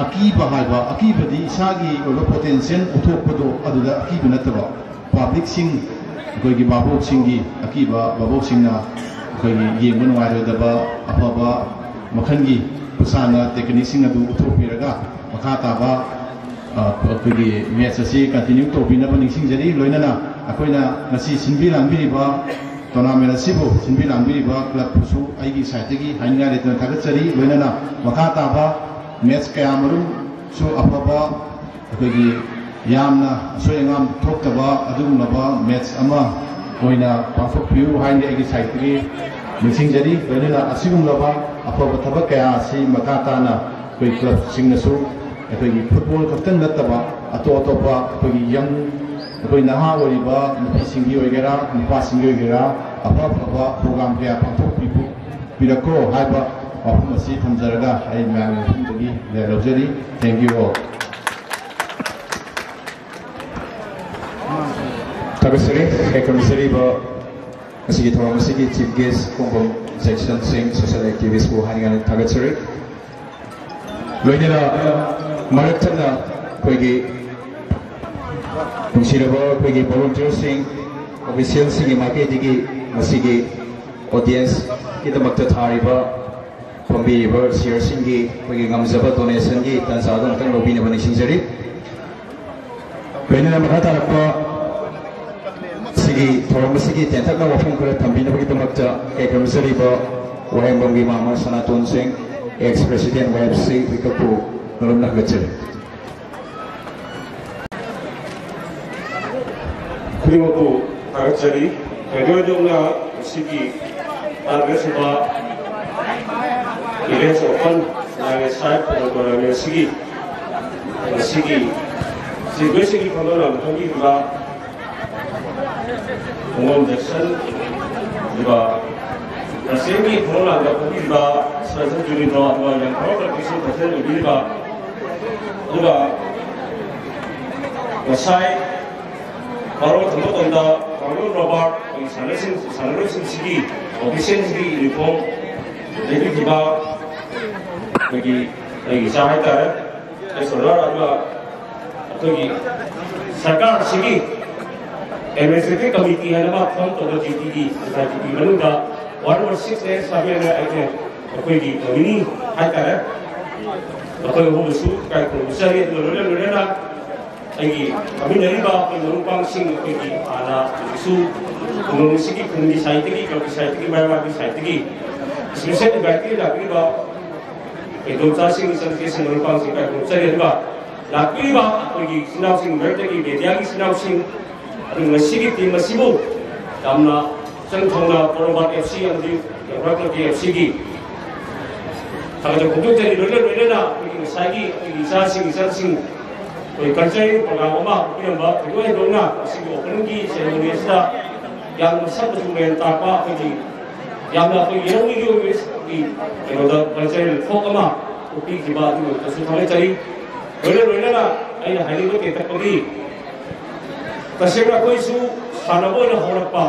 ꯑꯀꯤꯕ ꯍꯥꯏꯕ, ꯑꯀꯤꯕꯗꯤ ꯏꯁꯥꯒꯤ ꯑꯣꯏꯕ ꯄꯣꯇꯦꯟꯁꯤꯌꯦꯜ ꯎꯠꯊꯣꯛꯄꯗꯣ ꯑꯗꯨꯗ ꯑꯀꯤꯕ ꯅꯠꯇꯕ, ꯄꯕ꯭ꯂꯤꯛꯁꯤꯡ, ꯑꯩꯈꯣꯏꯒꯤ ꯚꯥꯕꯣꯛꯁꯤꯡꯒꯤ ꯑꯀꯤꯕ, ꯚꯥꯕꯣꯛꯁꯤꯡꯅ ꯑꯩꯈꯣꯏꯒꯤ ꯌꯦꯡꯕ ꯅꯨꯡꯉꯥꯏꯔꯣꯏꯗꯕ ꯑꯐꯕ ꯃꯈꯜꯒꯤ ꯈꯨꯠꯁꯥꯟꯅ ꯇꯦꯛꯅꯤꯛꯁꯤꯡ ꯑꯗꯨ ꯎꯠꯊꯣꯛꯄꯤꯔꯒ ꯃꯈꯥ ꯇꯥꯕ ꯑ, ꯑꯩꯈꯣꯏꯒꯤ ꯃꯦꯠꯆ ꯑꯁꯤ ꯀꯟꯇꯤꯅ꯭ꯌꯨ ꯇꯧꯕꯤꯅꯕ ꯅꯤꯡꯁꯤꯡꯖꯔꯤ꯫ ꯂꯣꯏꯅꯅ ꯑꯩꯈꯣꯏꯅ ꯉꯁꯤ ꯁꯤꯟꯕꯤ ꯂꯥꯡꯕꯤꯔꯤꯕ ꯇꯣꯔꯅꯥꯃꯦꯟ ꯑꯁꯤꯕꯨ ꯁꯤꯟꯕꯤ ꯂꯥꯡꯕꯤꯔꯤꯕ ꯀ꯭ꯂꯕꯄꯨꯁꯨ ꯑꯩꯒꯤ ꯁꯥꯏꯠꯇꯒꯤ ꯍꯥꯏꯅꯤꯡꯉꯥꯏ ꯂꯩꯇꯅ ꯊꯥꯒꯠꯆꯔꯤ꯫ ꯂꯣꯏꯅꯅ ꯃꯈꯥ ꯇꯥꯕ ꯃꯦꯠꯆ ꯀꯌꯥꯃꯔꯨꯝꯁꯨ ꯑꯐꯕ, ꯑꯩꯈꯣꯏꯒꯤ ꯌꯥꯝꯅ ꯑꯁꯣꯏ ꯑꯉꯥꯝ ꯊꯣꯛꯇꯕ ꯑꯗꯨꯒꯨꯝꯂꯕ ꯃꯦꯠꯆ ꯑꯃ ꯑꯣꯏꯅ ꯄꯥꯡꯊꯣꯛꯄꯤꯌꯨ ꯍꯥꯏꯅ ꯑꯩꯒꯤ ꯁꯥꯏꯠꯇꯒꯤ ꯅꯤꯡꯁꯤꯡꯖꯔꯤ꯫ ꯂꯣꯏꯅꯅ ꯑꯁꯤꯒꯨꯝꯂꯕ ꯑꯐꯕ ꯊꯕꯛ ꯀꯌꯥ ꯑꯁꯤ ꯃꯈꯥ ꯇꯥꯅ ꯑꯩꯈꯣꯏ ꯀ꯭ꯂꯕꯁꯤꯡꯅꯁꯨ ꯑꯩꯈꯣꯏꯒꯤ ꯐꯨꯠꯕꯣꯜ ꯈꯛꯇꯪ ꯅꯠꯇꯕ ꯑꯇꯣꯞ ꯑꯇꯣꯞꯄ ꯑꯩꯈꯣꯏꯒꯤ ꯌꯪ, ꯑꯩꯈꯣꯏ ꯅꯍꯥ ꯑꯣꯏꯔꯤꯕ ꯅꯨꯄꯤꯁꯤꯡꯒꯤ ꯑꯣꯏꯒꯦꯔꯥ, ꯅꯨꯄꯥꯁꯤꯡꯒꯤ ꯑꯣꯏꯒꯦꯔꯥ, ꯑꯐ ꯑꯐꯕ ꯄ꯭ꯔꯣꯒ꯭ꯔꯥꯝ ꯀꯌꯥ ꯄꯥꯡꯊꯣꯛꯄꯤꯔꯛꯈꯣ ꯍꯥꯏꯕ ꯋꯥꯐꯝ ꯑꯁꯤ ꯊꯝꯖꯔꯒ ꯑꯩ ꯃꯌꯥꯝꯒꯤ ꯃꯐꯝꯗꯒꯤ ꯂꯧꯖꯔꯤ꯫ Thank you all. ꯊꯥꯒꯠꯆꯔꯤ꯫ ꯍꯦꯛꯀꯝꯖꯔꯤꯕ ꯉꯁꯤꯒꯤ ꯊꯧꯔꯝ ꯑꯁꯤꯒꯤ ꯆꯤꯐ ꯒꯦꯁ ꯈꯣꯡꯕꯝ ꯖꯦꯛꯁꯟ ꯁꯤꯡ, ꯁꯣꯁꯤꯌꯦꯜ ꯑꯦꯛꯇꯤꯚꯤꯁꯄꯨ ꯍꯥꯏꯅꯤꯡꯉꯥꯏ ꯊꯥꯒꯠꯆꯔꯤ꯫ ꯂꯣꯏꯅꯅ ꯃꯔꯛ ꯊꯠꯅ ꯑꯩꯈꯣꯏꯒꯤ ꯅꯨꯡꯁꯤꯔꯕ ꯑꯩꯈꯣꯏꯒꯤ ꯚꯣꯂꯨꯟꯇꯤꯌꯔꯁꯤꯡ, ꯑꯣꯐꯤꯁꯤꯌꯦꯜꯁꯤꯡꯒꯤ ꯃꯥꯏꯀꯩꯗꯒꯤ ꯉꯁꯤꯒꯤ ꯑꯣꯗꯤꯌꯦꯟꯁꯀꯤꯗꯃꯛꯇ ꯊꯥꯔꯤꯕ ꯐꯝꯕꯤꯔꯤꯕ ꯁꯤꯌꯔꯁꯤꯡꯒꯤ ꯑꯩꯈꯣꯏꯒꯤ ꯉꯝꯖꯕ ꯗꯣꯅꯦꯁꯟꯒꯤ ꯇꯥꯟꯖꯥꯗꯣ ꯑꯃꯨꯛꯇꯪ ꯂꯧꯕꯤꯅꯕ ꯅꯤꯡꯁꯤꯡꯖꯔꯤ꯫ ꯂꯣꯏꯅꯅ ꯃꯈꯥ ꯇꯥꯔꯛꯄ ꯁꯤꯒꯤ ꯊꯧꯔꯝ ꯑꯁꯤꯒꯤ ꯇꯦꯟꯇꯛꯅ ꯋꯥꯐꯝ ꯈꯔ ꯊꯝꯕꯤꯅꯕꯒꯤꯗꯃꯛꯇ ꯏꯀꯥꯏ ꯈꯨꯝꯅꯖꯔꯤꯕ ꯋꯥꯍꯦꯡꯕꯝꯒꯤ ꯃꯥꯃ ꯁꯅꯥꯇꯣꯟ ꯁꯤꯡ, ex president Y F C ꯋꯥꯏꯀꯛꯄꯨ ꯅꯣꯂꯨꯝꯅ ꯍꯪꯒꯠꯆꯔꯤ꯫ ꯈꯨꯗꯤꯡꯃꯛꯄꯨ ꯊꯥꯒꯠꯆꯔꯤ꯫ ꯊꯣꯏꯗꯣꯛ ꯍꯦꯟꯗꯣꯛꯅ ꯉꯁꯤꯒꯤ ꯇꯥꯡ ꯇꯔꯦꯠ ꯁꯨꯕ Village Open Lion Side Football Tournament ꯑꯁꯤꯒꯤ ꯉꯁꯤꯒꯤ ꯁꯤꯒꯤ ꯐꯝꯕ ꯂꯥꯡꯕ ꯐꯝꯕꯤꯔꯤꯕ ꯈꯣꯡꯉꯣꯝ ꯖꯦꯛꯁꯟ, ꯑꯗꯨꯒ ꯇꯁꯦꯡꯒꯤ ꯈꯣꯡꯂꯥꯡꯗ ꯐꯝꯕꯤꯔꯤꯕ ꯁꯔꯖꯟ ꯖꯨꯅꯤꯗꯣ, ꯑꯗꯨꯒ ꯌꯥꯝꯐꯥꯎ ꯀ꯭ꯂꯕꯀꯤꯁꯨ ꯄ꯭ꯔꯁꯤꯗꯦꯟ ꯑꯣꯏꯕꯤꯔꯤꯕ, ꯑꯗꯨꯒ ꯉꯁꯥꯏ ꯃꯔꯣꯜ ꯊꯝꯕ ꯃꯇꯝꯗ ꯀꯥꯡꯂꯨꯞ ꯔꯣꯕꯥꯔꯠ ꯑꯩꯈꯣꯏꯒꯤ ꯁꯥꯟꯅꯔꯣꯏꯁꯤꯡ, ꯁꯥꯟꯅꯔꯣꯏꯁꯤꯡꯁꯤꯒꯤ ꯑꯣꯐꯤꯁꯤꯌꯦꯜꯁꯤꯒꯤ ꯌꯨꯅꯤꯐꯣꯔꯝ ꯂꯩꯕꯤꯈꯤꯕ ꯑꯩꯈꯣꯏꯒꯤ ꯑꯩꯒꯤ ꯏꯆꯥ ꯍꯥꯏꯇꯥꯔꯦ, ꯑꯩ ꯁꯣꯗꯥ, ꯑꯗꯨꯒ ꯑꯩꯈꯣꯏꯒꯤ ꯁꯔꯀꯥꯔꯁꯤꯒꯤ ꯑꯦꯗꯃꯤꯅꯤꯁꯇ꯭ꯔꯦꯇꯤꯚ ꯀꯃꯤꯇꯤ ꯍꯥꯏꯅ ꯑꯃ ꯐꯣꯝ ꯇꯧꯕ ꯖꯤ ꯇꯤꯒꯤ ꯁꯣꯁꯥꯏꯇꯤꯒꯤ ꯃꯅꯨꯡꯗ ꯋꯥꯔꯗ ꯅꯝꯕꯔ ꯁꯤꯛꯁꯅꯦ, ꯁꯚꯦꯟꯅꯦ, ꯑꯩꯠꯅꯦ, ꯑꯩꯈꯣꯏꯒꯤ ꯅꯣꯃꯤꯅꯤ ꯍꯥꯏꯇꯥꯔꯦ꯫ ꯑꯩꯈꯣꯏ ꯑꯍꯨꯝꯗꯁꯨ ꯏꯀꯥꯏ ꯈꯨꯝꯅꯕ ꯆꯪꯉꯤ꯫ ꯑꯗꯨꯒ ꯂꯣꯏꯅ ꯂꯣꯏꯅꯅ ꯑꯩꯒꯤ ꯐꯝꯃꯤꯟꯅꯔꯤꯕ ꯑꯩꯈꯣꯏ ꯃꯔꯨꯞ ꯃꯄꯥꯡꯁꯤꯡ, ꯑꯩꯈꯣꯏꯒꯤ ꯍꯥꯟꯅ ꯍꯧꯖꯤꯛꯁꯨ ꯈꯨꯡꯒꯪꯁꯤꯒꯤ ꯈꯨꯟꯒꯤ ꯁꯥꯏꯠꯇꯒꯤ, ꯀ꯭ꯂꯕꯀꯤ ꯁꯥꯏꯠꯇꯒꯤ, ꯃꯌꯥꯝꯒꯤ ꯁꯥꯏꯠꯇꯒꯤ ꯏꯁꯄꯤꯁꯦꯜ ꯏꯟꯚꯥꯏꯇꯦꯠ ꯂꯥꯛꯄꯤꯔꯤꯕ ꯏꯗꯣꯝꯆꯥꯁꯤꯡ, ꯏꯆꯟꯅꯨꯄꯤꯁꯤꯡ, ꯃꯔꯨꯞ ꯃꯄꯥꯡꯁꯤꯡ ꯏꯀꯥꯏ ꯈꯨꯝꯅꯕ ꯆꯪꯉꯤ꯫ ꯑꯗꯨꯒ ꯂꯥꯛꯄꯤꯔꯤꯕ ꯑꯩꯈꯣꯏꯒꯤ ꯏꯆꯤꯟ ꯏꯅꯥꯎꯁꯤꯡ, ꯃꯔꯛꯇꯒꯤ ꯃꯦꯗꯤꯌꯥꯒꯤ ꯏꯆꯤꯟ ꯏꯅꯥꯎꯁꯤꯡ, ꯑꯗꯨ ꯉꯁꯤꯒꯤ ꯇꯤꯝ ꯑꯁꯤꯕꯨ ꯌꯥꯝꯅ ꯆꯪ ꯊꯧꯅ ꯄꯣꯔꯣꯝꯄꯥꯠ ꯑꯦꯐ ꯁꯤ ꯑꯃꯗꯤ ꯌꯥꯝꯕ꯭ꯔꯥ ꯀ꯭ꯂꯕꯀꯤ ꯑꯦꯐ ꯁꯤꯒꯤ ꯊꯥꯒꯠꯄ ꯐꯣꯡꯗꯣꯛꯆꯔꯤ꯫ ꯂꯣꯏꯅ ꯂꯣꯏꯅꯅ ꯑꯩꯈꯣꯏꯒꯤ ꯉꯁꯥꯏꯒꯤ ꯑꯩꯈꯣꯏꯒꯤ ꯏꯆꯥꯁꯤꯡ, ꯏꯆꯟꯁꯤꯡ ꯑꯩꯈꯣꯏ ꯀꯜꯆꯔꯦꯜ ꯄ꯭ꯔꯣꯒ꯭ꯔꯥꯝ ꯑꯃ ꯄꯤꯔꯝꯕ ꯊꯣꯏꯗꯣꯛ ꯍꯦꯟꯗꯣꯛꯅ ꯉꯁꯤꯒꯤ ꯑꯣꯄꯅꯤꯡꯒꯤ ꯁꯦꯔꯦꯃꯣꯅꯤ ꯑꯁꯤꯗ ꯌꯥꯝꯅ ꯃꯁꯛ ꯃꯆꯨ ꯃꯌꯥꯝ ꯇꯥꯛꯄ ꯑꯩꯈꯣꯏꯒꯤ ꯌꯥꯝꯅ ꯑꯩꯈꯣꯏ ꯌꯦꯔꯧꯃꯤꯒꯤ ꯑꯣꯏꯕ ꯀꯩꯅꯣꯗ ꯀꯜꯆꯔꯦꯜ ꯐꯣꯛ ꯑꯃ ꯎꯠꯄꯤꯈꯤꯕ ꯑꯗꯨꯒꯤꯗꯃꯛꯇꯁꯨ ꯊꯥꯒꯠꯆꯔꯤ꯫ ꯂꯣꯏꯅ ꯂꯣꯏꯅꯅ ꯑꯩꯅ ꯍꯥꯏꯅꯤꯡꯕ ꯇꯦꯟꯇꯛꯄꯗꯤ ꯇꯁꯦꯡꯅ ꯑꯩꯈꯣꯏꯁꯨ ꯁꯥꯟꯅꯕ ꯑꯣꯏꯅ ꯍꯧꯔꯛꯄ,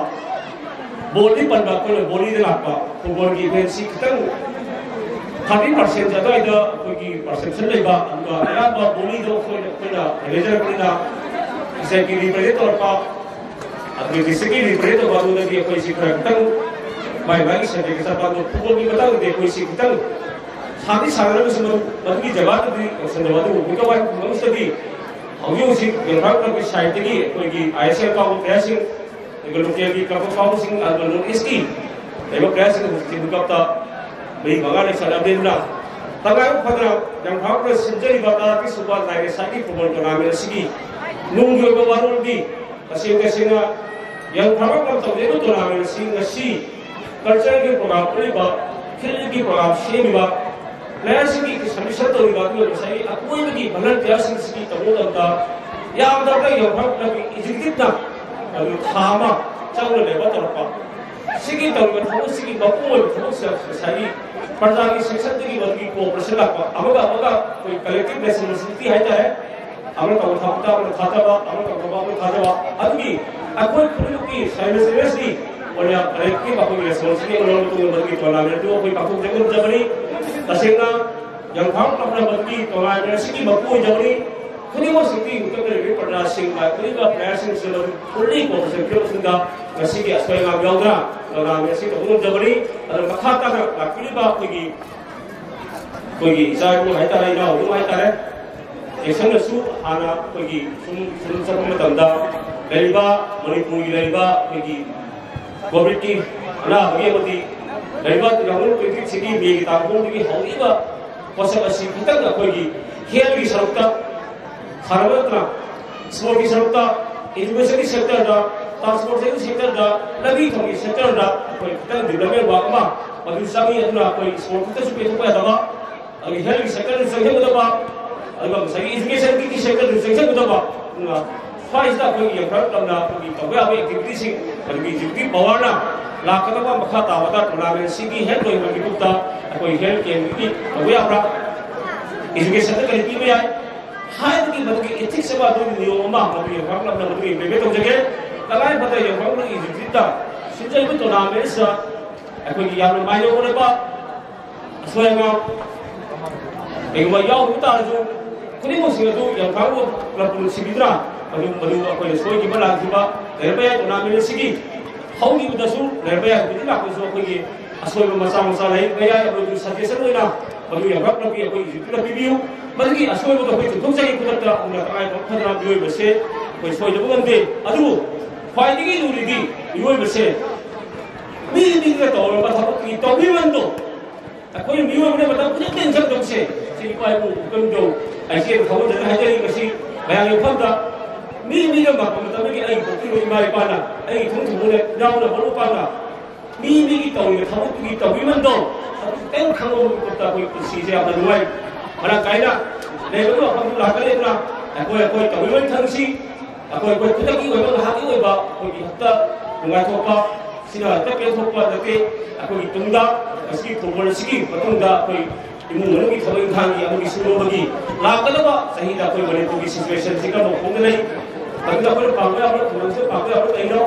ꯕꯣꯜꯗꯤ ꯄꯟꯕ ꯑꯩꯈꯣꯏꯅ ꯕꯣꯂꯤꯗ ꯂꯥꯛꯄ, ꯐꯨꯠꯕꯣꯜꯒꯤ ꯏꯚꯦꯟꯁꯤ ꯈꯤꯇꯪ ꯊꯥꯔꯇꯤ ꯄꯥꯔꯁꯦꯟ ꯑꯗꯨꯋꯥꯏꯗ ꯑꯩꯈꯣꯏꯒꯤ ꯄꯥꯔꯁꯦꯞꯁꯟ ꯂꯩꯕ, ꯑꯗꯨꯒ ꯑꯌꯥꯝꯕ ꯕꯣꯂꯤꯗꯣ ꯑꯩꯈꯣꯏꯅ ꯑꯩꯈꯣꯏꯅ ꯍꯩꯅꯖꯔꯛꯄꯅꯤꯅ ꯏꯁꯇꯦꯠꯀꯤ ꯔꯤꯄ꯭ꯔꯖꯦꯟ ꯇꯧꯔꯛꯄ, ꯑꯗꯨꯒ ꯗꯤꯁꯇ꯭ꯔꯤꯛꯀꯤ ꯔꯤꯄ꯭ꯔꯖꯦꯟ ꯇꯧꯕ ꯑꯗꯨꯗꯗꯤ ꯑꯩꯈꯣꯏꯁꯤ ꯈꯔ ꯈꯤꯇꯪ ꯃꯥꯏ ꯃꯥꯏꯒꯤ ꯁꯕꯖꯦꯛꯇ ꯆꯠꯄ꯫ ꯑꯗꯣ ꯐꯨꯠꯕꯣꯜꯒꯤ ꯃꯇꯥꯡꯗꯗꯤ ꯑꯩꯈꯣꯏꯁꯤ ꯈꯤꯇꯪ ꯁꯥꯟꯗꯤ ꯁꯥꯟꯅꯔꯒꯁꯨ ꯃꯗꯨ-, ꯃꯗꯨꯒꯤ ꯖꯒꯥꯗꯨꯗꯤ ꯌꯧꯁꯤꯟꯗꯕ꯫ ꯑꯗꯨꯕꯨ ꯃꯤꯀꯋꯥꯏ ꯈꯨꯡꯒꯪꯁꯤꯗꯗꯤ ꯍꯧꯖꯤꯛ ꯍꯧꯖꯤꯛ ꯌꯦꯡꯐꯥꯡ ꯀ꯭ꯂꯕꯀꯤ ꯁꯥꯏꯠꯇꯒꯤ ꯑꯩꯈꯣꯏꯒꯤ ꯑꯥꯏ ꯑꯦꯁ ꯑꯦꯜ ꯀꯥꯎꯕ ꯄ꯭ꯂꯦꯌꯔꯁꯤꯡ ꯑꯗꯨꯒ ꯂꯣꯀꯦꯜꯒꯤ ꯀ꯭ꯂꯕ ꯑꯐꯥꯎꯕꯁꯤꯡ, ꯑꯗꯨꯒ ꯅꯣꯔꯠ ꯏꯁꯀꯤ ꯂꯩꯕ ꯄ꯭ꯂꯦꯌꯔꯁꯤꯡ ꯍꯧꯖꯤꯛꯇꯤ ꯋꯥꯔꯜ ꯀꯞꯇ ꯃꯔꯤ ꯃꯉꯥ ꯂꯩꯁꯜꯂꯛꯑꯕꯅꯤꯅ, ꯇꯉꯥꯏ ꯐꯗꯅ ꯌꯥꯝꯐꯥꯎꯅ ꯁꯤꯟꯖꯔꯤꯕ ꯇꯔꯥꯛꯀꯤ ꯁꯨꯕ ꯂꯥꯏꯔꯦꯁꯥꯒꯤ ꯐꯨꯠꯕꯣꯜ ꯇꯣꯔꯅꯥꯃꯦꯟ ꯑꯁꯤꯒꯤ ꯅꯨꯡꯒꯤ ꯑꯣꯏꯕ ꯋꯥꯔꯣꯜꯗꯤ ꯇꯁꯦꯡ ꯇꯁꯦꯡꯅ ꯌꯥꯝꯐꯥꯎꯅ ꯇꯧꯖꯔꯤꯕ ꯇꯣꯔꯅꯥꯃꯦꯟ ꯑꯁꯤ ꯉꯁꯤ ꯀꯜꯆꯔꯒꯤ ꯄ꯭ꯔꯣꯒ꯭ꯔꯥꯝ ꯎꯠꯂꯤꯕ, ꯐꯤꯜꯒꯤ ꯄ꯭ꯔꯣꯒ꯭ꯔꯥꯝ ꯁꯦꯝꯃꯤꯕ, ꯄ꯭ꯂꯦꯌꯔꯁꯤꯡꯒꯤ ꯁꯕꯃꯤꯁꯟ ꯇꯧꯔꯤꯕ, ꯑꯗꯨꯒ ꯉꯁꯥꯏꯒꯤ ꯑꯀꯣꯏꯕꯒꯤ ꯚꯂꯟꯇꯤꯌꯔꯁꯤꯡꯁꯤꯒꯤ ꯇꯧꯕ ꯃꯇꯝꯗ ꯌꯥꯝꯗꯕ ꯌꯥꯝꯐꯥꯎꯅ ꯑꯦꯛꯖꯤꯀ꯭ꯌꯨꯇꯤꯞꯅ ꯑꯗꯨ ꯊꯥ ꯑꯃ ꯆꯪꯅ ꯂꯩꯕ ꯇꯧꯔꯛꯄ꯫ ꯁꯤꯒꯤ ꯇꯧꯔꯤꯕ ꯊꯕꯛꯁꯤꯒꯤ ꯃꯄꯨꯡ ꯑꯣꯏꯕ ꯊꯕꯛꯁꯦ ꯉꯁꯥꯏꯒꯤ ꯄ꯭ꯔꯖꯥꯒꯤ ꯁꯦꯛꯁꯟꯗꯒꯤ ꯃꯗꯨꯒꯤ ꯀꯣꯑꯣꯄꯔꯦꯁꯟ ꯂꯥꯛꯄ, ꯑꯃꯒ ꯑꯃꯒ ꯑꯩꯈꯣꯏ ꯀꯂꯦꯛꯇꯤꯚ ꯔꯦꯁꯄꯣꯟꯁꯤꯕꯤꯂꯤꯇꯤ ꯍꯥꯏꯇꯥꯔꯦ, ꯑꯃꯅ ꯇꯧꯕ ꯊꯕꯛꯇ ꯑꯃꯅ ꯊꯥꯖꯕ, ꯑꯃꯅ ꯇꯧꯕ ꯊꯕꯛ ꯑꯃꯅ ꯊꯥꯖꯕ, ꯑꯗꯨꯒꯤ ꯑꯩꯈꯣꯏ ꯈꯨꯗꯤꯡꯃꯛꯀꯤ ꯁꯥꯏꯃꯜꯇꯦꯅꯤꯌꯁꯂꯤ ꯑꯣꯏꯅ ꯀꯂꯦꯛꯇꯤꯚ ꯑꯩꯈꯣꯏꯒꯤ ꯔꯦꯁꯄꯣꯟꯁꯤꯕꯤꯂꯤꯇꯤ ꯑꯃ ꯂꯧꯔꯕ ꯃꯇꯨꯡꯗ ꯃꯗꯨꯒꯤ ꯇꯣꯔꯅꯥꯃꯦꯟ ꯑꯗꯨ ꯑꯩꯈꯣꯏ ꯄꯥꯡꯊꯣꯛꯆꯕꯅꯤ꯫ ꯇꯁꯦꯡꯅ ꯌꯥꯝꯐꯥꯎ ꯀ꯭ꯂꯕꯅ ꯃꯗꯨꯒꯤ ꯇꯣꯔꯅꯥꯃꯦꯟ ꯑꯁꯤꯒꯤ ꯃꯄꯨ ꯑꯣꯏꯖꯕꯅꯤ꯫ ꯈꯨꯗꯤꯡꯃꯛꯁꯤꯡꯗꯤ ꯍꯨꯠꯇ ꯂꯩꯔꯤꯕ ꯄ꯭ꯔꯖꯥꯁꯤꯡ, ꯂꯥꯛꯄꯤꯔꯤꯕ ꯄ꯭ꯂꯦꯌꯔꯁꯤꯡꯁꯤꯅ ꯃꯗꯨ ꯐꯨꯜꯂꯤ ꯀꯣꯑꯣꯄꯔꯦꯁꯟ ꯄꯤꯔꯕ ꯃꯇꯨꯡꯗ ꯉꯁꯤꯒꯤ ꯑꯁꯣꯏ ꯑꯉꯥꯝ ꯌꯥꯎꯗꯅ ꯇꯣꯔꯅꯥꯃꯦꯟ ꯑꯁꯤ ꯇꯧꯕ ꯉꯝꯖꯕꯅꯤ꯫ ꯑꯗꯨꯅ ꯃꯈꯥ ꯇꯥꯅ ꯂꯥꯛꯄꯤꯔꯤꯕ ꯑꯩꯈꯣꯏꯒꯤ, ꯑꯩꯈꯣꯏꯒꯤ ꯏꯆꯥ ꯏꯕꯨꯡ ꯍꯥꯏꯇꯥꯔꯦ, ꯏꯅꯥꯎ ꯏꯕꯨꯡ ꯍꯥꯏꯇꯥꯔꯦ, ꯌꯥꯏꯁꯪꯅꯁꯨ ꯍꯥꯟꯅ ꯑꯩꯈꯣꯏꯒꯤ ꯁꯨꯝ, ꯁꯨꯝ ꯆꯠꯄ ꯃꯇꯝꯗ ꯂꯩꯔꯤꯕ ꯃꯅꯤꯄꯨꯔꯒꯤ ꯂꯩꯔꯤꯕ ꯑꯩꯈꯣꯏꯒꯤ ꯀꯣꯚꯤꯗꯀꯤ ꯑꯅꯥꯕꯒꯤ ꯑꯃꯗꯤ ꯂꯩꯔꯤꯕ ꯇꯨ ꯊꯥꯎꯖꯟ ꯇ꯭ꯋꯦꯟꯇꯤ ꯊ꯭ꯔꯤꯒꯤ ꯃꯦꯒꯤ ꯇꯥꯡ ꯑꯍꯨꯝꯗꯒꯤ ꯍꯧꯔꯛꯏꯕ ꯄꯣꯠꯁꯛ ꯑꯁꯤ ꯈꯤꯇꯪ ꯑꯩꯈꯣꯏꯒꯤ ꯍꯦꯜꯊꯀꯤ ꯁꯔꯨꯛꯇ ꯁꯥꯟꯅꯕ ꯅꯠꯇꯅ ꯁ꯭ꯄꯣꯔꯠꯀꯤ ꯁꯔꯨꯛꯇ, ꯏꯗꯨꯀꯦꯁꯟꯒꯤ ꯁꯦꯛꯇꯔꯗ, ꯇ꯭ꯔꯥꯟꯁꯄꯣꯔꯇꯦꯁꯟꯒꯤ ꯁꯦꯛꯇꯔꯗ, ꯂꯝꯕꯤ ꯊꯣꯡꯒꯤ ꯁꯦꯛꯇꯔꯗ ꯑꯩꯈꯣꯏ ꯈꯤꯇꯪ ꯗꯤꯕ꯭ꯂꯞꯃꯦꯟ ꯋꯥꯔꯛ ꯑꯃ ꯃꯗꯨ ꯆꯪꯉꯤ꯫ ꯑꯗꯨꯅ ꯑꯩꯈꯣꯏ ꯁ꯭ꯄꯣꯔꯠ ꯈꯛꯇꯁꯨ ꯄꯦꯟꯊꯣꯛꯄ ꯌꯥꯗꯕ, ꯑꯗꯒꯤ ꯍꯦꯜꯊꯀꯤ ꯁꯦꯛꯇꯔꯗꯁꯨ ꯆꯪꯁꯤꯟꯒꯗꯕ, ꯑꯗꯨꯒ ꯉꯁꯥꯏꯒꯤ ꯏꯗꯨꯀꯦꯁꯟꯒꯤ ꯁꯦꯛꯇꯔꯗꯁꯨ ꯆꯪꯁꯤꯟꯒꯗꯕ, ꯑꯗꯨꯅ ꯁ꯭ꯋꯥꯏꯁꯤꯗ ꯑꯩꯈꯣꯏꯒꯤ ꯌꯥꯝꯐꯥꯎ ꯀ꯭ꯂꯕꯅ ꯑꯩꯈꯣꯏꯒꯤ ꯇꯧꯕ ꯌꯥꯕ ꯑꯦꯛꯇꯤꯚꯤꯇꯤꯁꯤꯡ, ꯑꯗꯒꯤ ꯑꯦꯛꯖꯤꯀ꯭ꯌꯨꯇꯤꯚ ꯄꯥꯋꯔꯅ ꯂꯥꯛꯀꯗꯕ ꯃꯈꯥ ꯇꯥꯕꯗ ꯇꯣꯔꯅꯥꯃꯦꯟꯁꯤꯒꯤ ꯍꯦꯠ ꯑꯣꯏꯕ ꯃꯤꯀꯨꯞꯇ ꯑꯩꯈꯣꯏ ꯍꯦꯜꯊ ꯀꯦꯝꯒꯤ ꯇꯧꯕ ꯌꯥꯕ꯭ꯔꯥ, ꯏꯗꯨꯀꯦꯁꯟꯗ ꯀꯔꯤ ꯄꯤꯕ ꯌꯥꯏ ꯍꯥꯏꯕꯒꯤ ꯃꯗꯨꯒꯤ ꯏꯊꯤꯛꯁ ꯑꯃ, ꯑꯗꯨꯒꯤ ꯅꯤꯌꯣꯝ ꯑꯃ ꯃꯗꯨꯒꯤ ꯌꯥꯝꯐꯥꯎ ꯀ꯭ꯂꯕꯅ ꯃꯗꯨꯒꯤ ꯏꯝꯄ꯭ꯂꯤꯃꯦꯟ ꯇꯧꯖꯒꯦ꯫ ꯇꯉꯥꯏ ꯐꯗꯅ ꯌꯥꯝꯐꯥꯎ ꯀ꯭ꯂꯕꯀꯤ ꯑꯦꯛꯖꯤꯀ꯭ꯌꯨꯇꯤꯚꯇ ꯁꯤꯟꯖꯔꯤꯕ ꯇꯣꯔꯅꯥꯃꯦꯟ ꯑꯁꯤꯗ ꯑꯩꯈꯣꯏꯒꯤ ꯌꯥꯝꯅ ꯃꯥꯏꯅ ꯑꯣꯏꯔꯕ ꯑꯁꯣꯏ ꯑꯉꯥꯝ ꯀꯩꯒꯨꯝꯕ ꯌꯥꯎꯈꯤꯕ ꯇꯥꯔꯁꯨ, ꯈꯨꯗꯤꯡꯃꯛꯁꯤꯡ ꯑꯗꯨ ꯌꯥꯝꯐꯥꯎ ꯀ꯭ꯂꯕꯄꯨ ꯅꯨꯡꯁꯤꯕꯤꯗꯨꯅ ꯃꯗꯨ, ꯃꯗꯨ ꯑꯩꯈꯣꯏꯅ ꯁꯣꯏꯈꯤꯕ ꯂꯥꯟꯈꯤꯕ ꯂꯩꯔꯝꯕ ꯌꯥꯏ꯫ ꯇꯣꯔꯅꯥꯃꯦꯟ ꯑꯁꯤꯒꯤ ꯍꯧꯈꯤꯕꯗꯁꯨ ꯂꯩꯔꯝꯕ ꯌꯥꯏ, ꯍꯧꯖꯤꯛ ꯂꯥꯛꯄꯗꯁꯨ ꯑꯩꯈꯣꯏꯒꯤ ꯑꯁꯣꯏꯕ ꯃꯆꯥ ꯃꯆꯥ ꯂꯩꯕ ꯌꯥꯏ꯫ ꯑꯩꯈꯣꯏꯒꯤ ꯁꯖꯦꯁꯟ ꯑꯣꯏꯅ ꯃꯗꯨ ꯌꯥꯝꯐꯥꯎ ꯀ꯭ꯂꯕꯀꯤ ꯑꯩꯈꯣꯏ ꯑꯦꯛꯖꯤꯀ꯭ꯌꯨꯇꯤꯚꯇ ꯄꯤꯕꯤꯌꯨ꯫ ꯃꯗꯨꯒꯤ ꯑꯁꯣꯏꯕꯗꯣ ꯑꯩꯈꯣꯏ ꯆꯨꯝꯊꯣꯛꯆꯒꯦ꯫ ꯈꯨꯗꯛꯇ ꯑꯗꯨꯅ ꯇꯉꯥꯏ ꯐꯗꯅ ꯃꯤꯑꯣꯏꯕꯁꯦ ꯑꯩꯈꯣꯏ ꯁꯣꯏꯗꯕ ꯉꯝꯗꯦ꯫ ꯑꯗꯨꯕꯨ ꯈ꯭ꯋꯥꯏꯗꯒꯤ ꯂꯨꯔꯤꯗꯤ ꯃꯤꯑꯣꯏꯕꯁꯦ ꯃꯤ ꯃꯤꯒ ꯇꯧꯔꯒ ꯊꯕꯛꯀꯤ ꯇꯧꯕꯤꯃꯜꯗꯣ ꯑꯩꯈꯣꯏ ꯃꯤꯑꯣꯏꯕꯅ ꯃꯇꯝ ꯈꯨꯗꯤꯡꯃꯛꯇ ꯏꯟꯖꯟ ꯇꯧꯁꯦ꯫ ꯁꯤ ꯏꯄꯥ ꯏꯄꯨ ꯏꯄꯨꯗꯧ ꯑꯩꯁꯦ ꯊꯧꯒꯠꯆꯅ ꯍꯥꯏꯖꯔꯤ꯫ ꯃꯁꯤ ꯃꯌꯥꯝꯒꯤ ꯃꯐꯝꯗ ꯃꯤ ꯃꯤꯒ ꯃꯥꯟꯕ ꯃꯇꯝꯗꯒꯤ ꯑꯩꯒꯤ ꯄꯣꯛꯄꯤꯕ ꯏꯃꯥ ꯏꯄꯥꯅ, ꯑꯩꯒꯤ ꯏꯊꯨꯡ ꯊꯨꯡꯕꯅ ꯏꯅꯥꯎꯅ ꯃꯔꯨꯞ ꯃꯄꯥꯡꯅ ꯃꯤ ꯃꯤꯒꯤ ꯇꯧꯔꯤꯕ ꯊꯕꯛꯇꯨꯒꯤ ꯇꯧꯕꯤꯃꯜꯗꯣ ꯑꯗꯨ ꯈꯤꯇꯪ ꯈꯪꯕ ꯃꯇꯝꯗ ꯑꯩꯈꯣꯏ ꯄꯨꯟꯁꯤꯁꯦ ꯌꯥꯝꯅ ꯅꯨꯡꯉꯥꯏ꯫ ꯃꯔꯥꯡ ꯀꯥꯏꯅ ꯂꯩꯕꯒꯤ ꯋꯥꯐꯝꯗꯨ ꯂꯥꯛꯀꯅꯤ꯫ ꯑꯗꯨꯅ ꯑꯩꯈꯣꯏ ꯑꯩꯈꯣꯏ ꯇꯧꯕꯤꯃꯜ ꯊꯕꯛꯁꯤ ꯑꯩꯈꯣꯏ ꯑꯩꯈꯣꯏ ꯈꯨꯗꯛꯀꯤ ꯑꯣꯏꯕ ꯉꯥꯏꯍꯥꯛꯀꯤ ꯑꯣꯏꯕ ꯑꯩꯈꯣꯏꯒꯤ ꯍꯦꯛꯇ ꯅꯨꯡꯉꯥꯏꯊꯣꯛꯄ ꯁꯤꯅ ꯍꯦꯛꯇ ꯄꯦꯟꯊꯣꯛꯄ ꯅꯠꯇꯦ꯫ ꯑꯩꯈꯣꯏꯒꯤ ꯇꯨꯡꯗ ꯃꯁꯤꯒꯤ ꯐꯨꯠꯕꯣꯜ ꯑꯁꯤꯒꯤ ꯃꯇꯨꯡꯗ ꯑꯩꯈꯣꯏ ꯏꯃꯨꯡ ꯃꯅꯨꯡꯒꯤ ꯊꯕꯛ ꯏꯪꯈꯥꯡꯒꯤ ꯑꯃꯒꯤ ꯁꯨꯔꯨꯕꯒꯤ ꯂꯥꯛꯀꯗꯕ ꯆꯍꯤꯗ ꯑꯩꯈꯣꯏ ꯃꯅꯤꯄꯨꯔꯒꯤ ꯁꯤꯆꯨꯋꯦꯁꯟꯁꯤ ꯀꯔꯝꯕ ꯃꯑꯣꯡꯗ ꯂꯩ, ꯃꯗꯨꯗ ꯑꯩꯈꯣꯏꯅ ꯄꯥꯝꯕ ꯌꯥꯕ ꯊꯧꯔꯝꯁꯤꯗ ꯄꯥꯝꯕ ꯌꯥꯕ ꯀꯩꯅꯣ,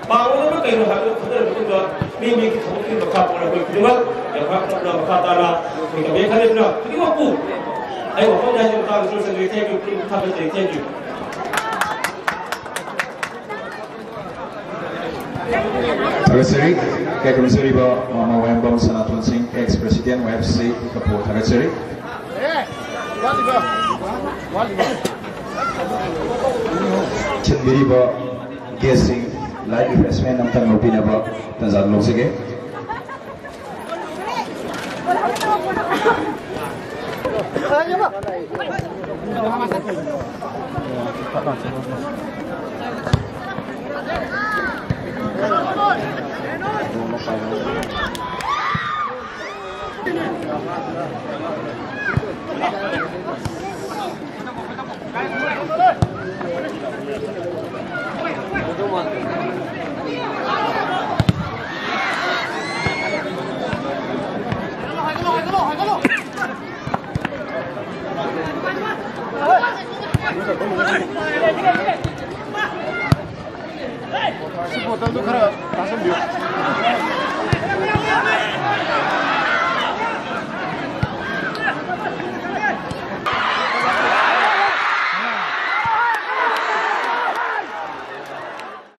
ꯄꯥꯝꯒꯗꯕ ꯀꯩꯅꯣ ꯍꯥꯏꯕꯗꯨ ꯈꯟꯅꯔꯕ ꯃꯇꯨꯡꯗ ꯃꯤ ꯃꯤꯒꯤ ꯊꯕꯛꯀꯤ ꯃꯈꯥ ꯄꯣꯟꯅ ꯑꯩꯈꯣꯏ ꯈꯨꯗꯤꯡꯃꯛ ꯌꯥꯝ ꯇꯞꯅ ꯃꯈꯥ ꯇꯥꯅ ꯑꯩꯈꯣꯏ ꯇꯧꯒꯦ ꯈꯜꯂꯤ꯫ ꯑꯗꯨꯅ ꯈꯨꯗꯤꯡꯃꯛꯄꯨ ꯑꯩ ꯋꯥꯐꯝ ꯍꯥꯏꯁꯤ ꯃꯇꯥꯡꯗꯁꯨ ꯂꯣꯏꯁꯤꯟꯖꯔꯒꯦ꯫ Thank you꯫ ꯄꯨꯛꯅꯤꯡ ꯊꯥꯒꯠꯆꯔꯤ꯫ Thank you꯫ ꯊꯥꯒꯠꯆꯔꯤ꯫ ꯀꯩꯒꯨꯝꯖꯔꯤꯕ ꯃꯃꯥ ꯋꯥꯌꯦꯜꯕꯝ ꯁꯅꯥꯇꯣꯟ ꯁꯤꯡ, ex president Y F C Kapoor, ꯊꯥꯒꯠꯆꯔꯤ꯫ ꯊꯤꯟꯕꯤꯔꯤꯕ guest ꯁꯤꯡ light refreshment ꯑꯝꯇꯪ ꯂꯧꯕꯤꯅꯕ ꯇꯥꯟꯖꯥ ꯂꯧꯖꯒꯦ꯫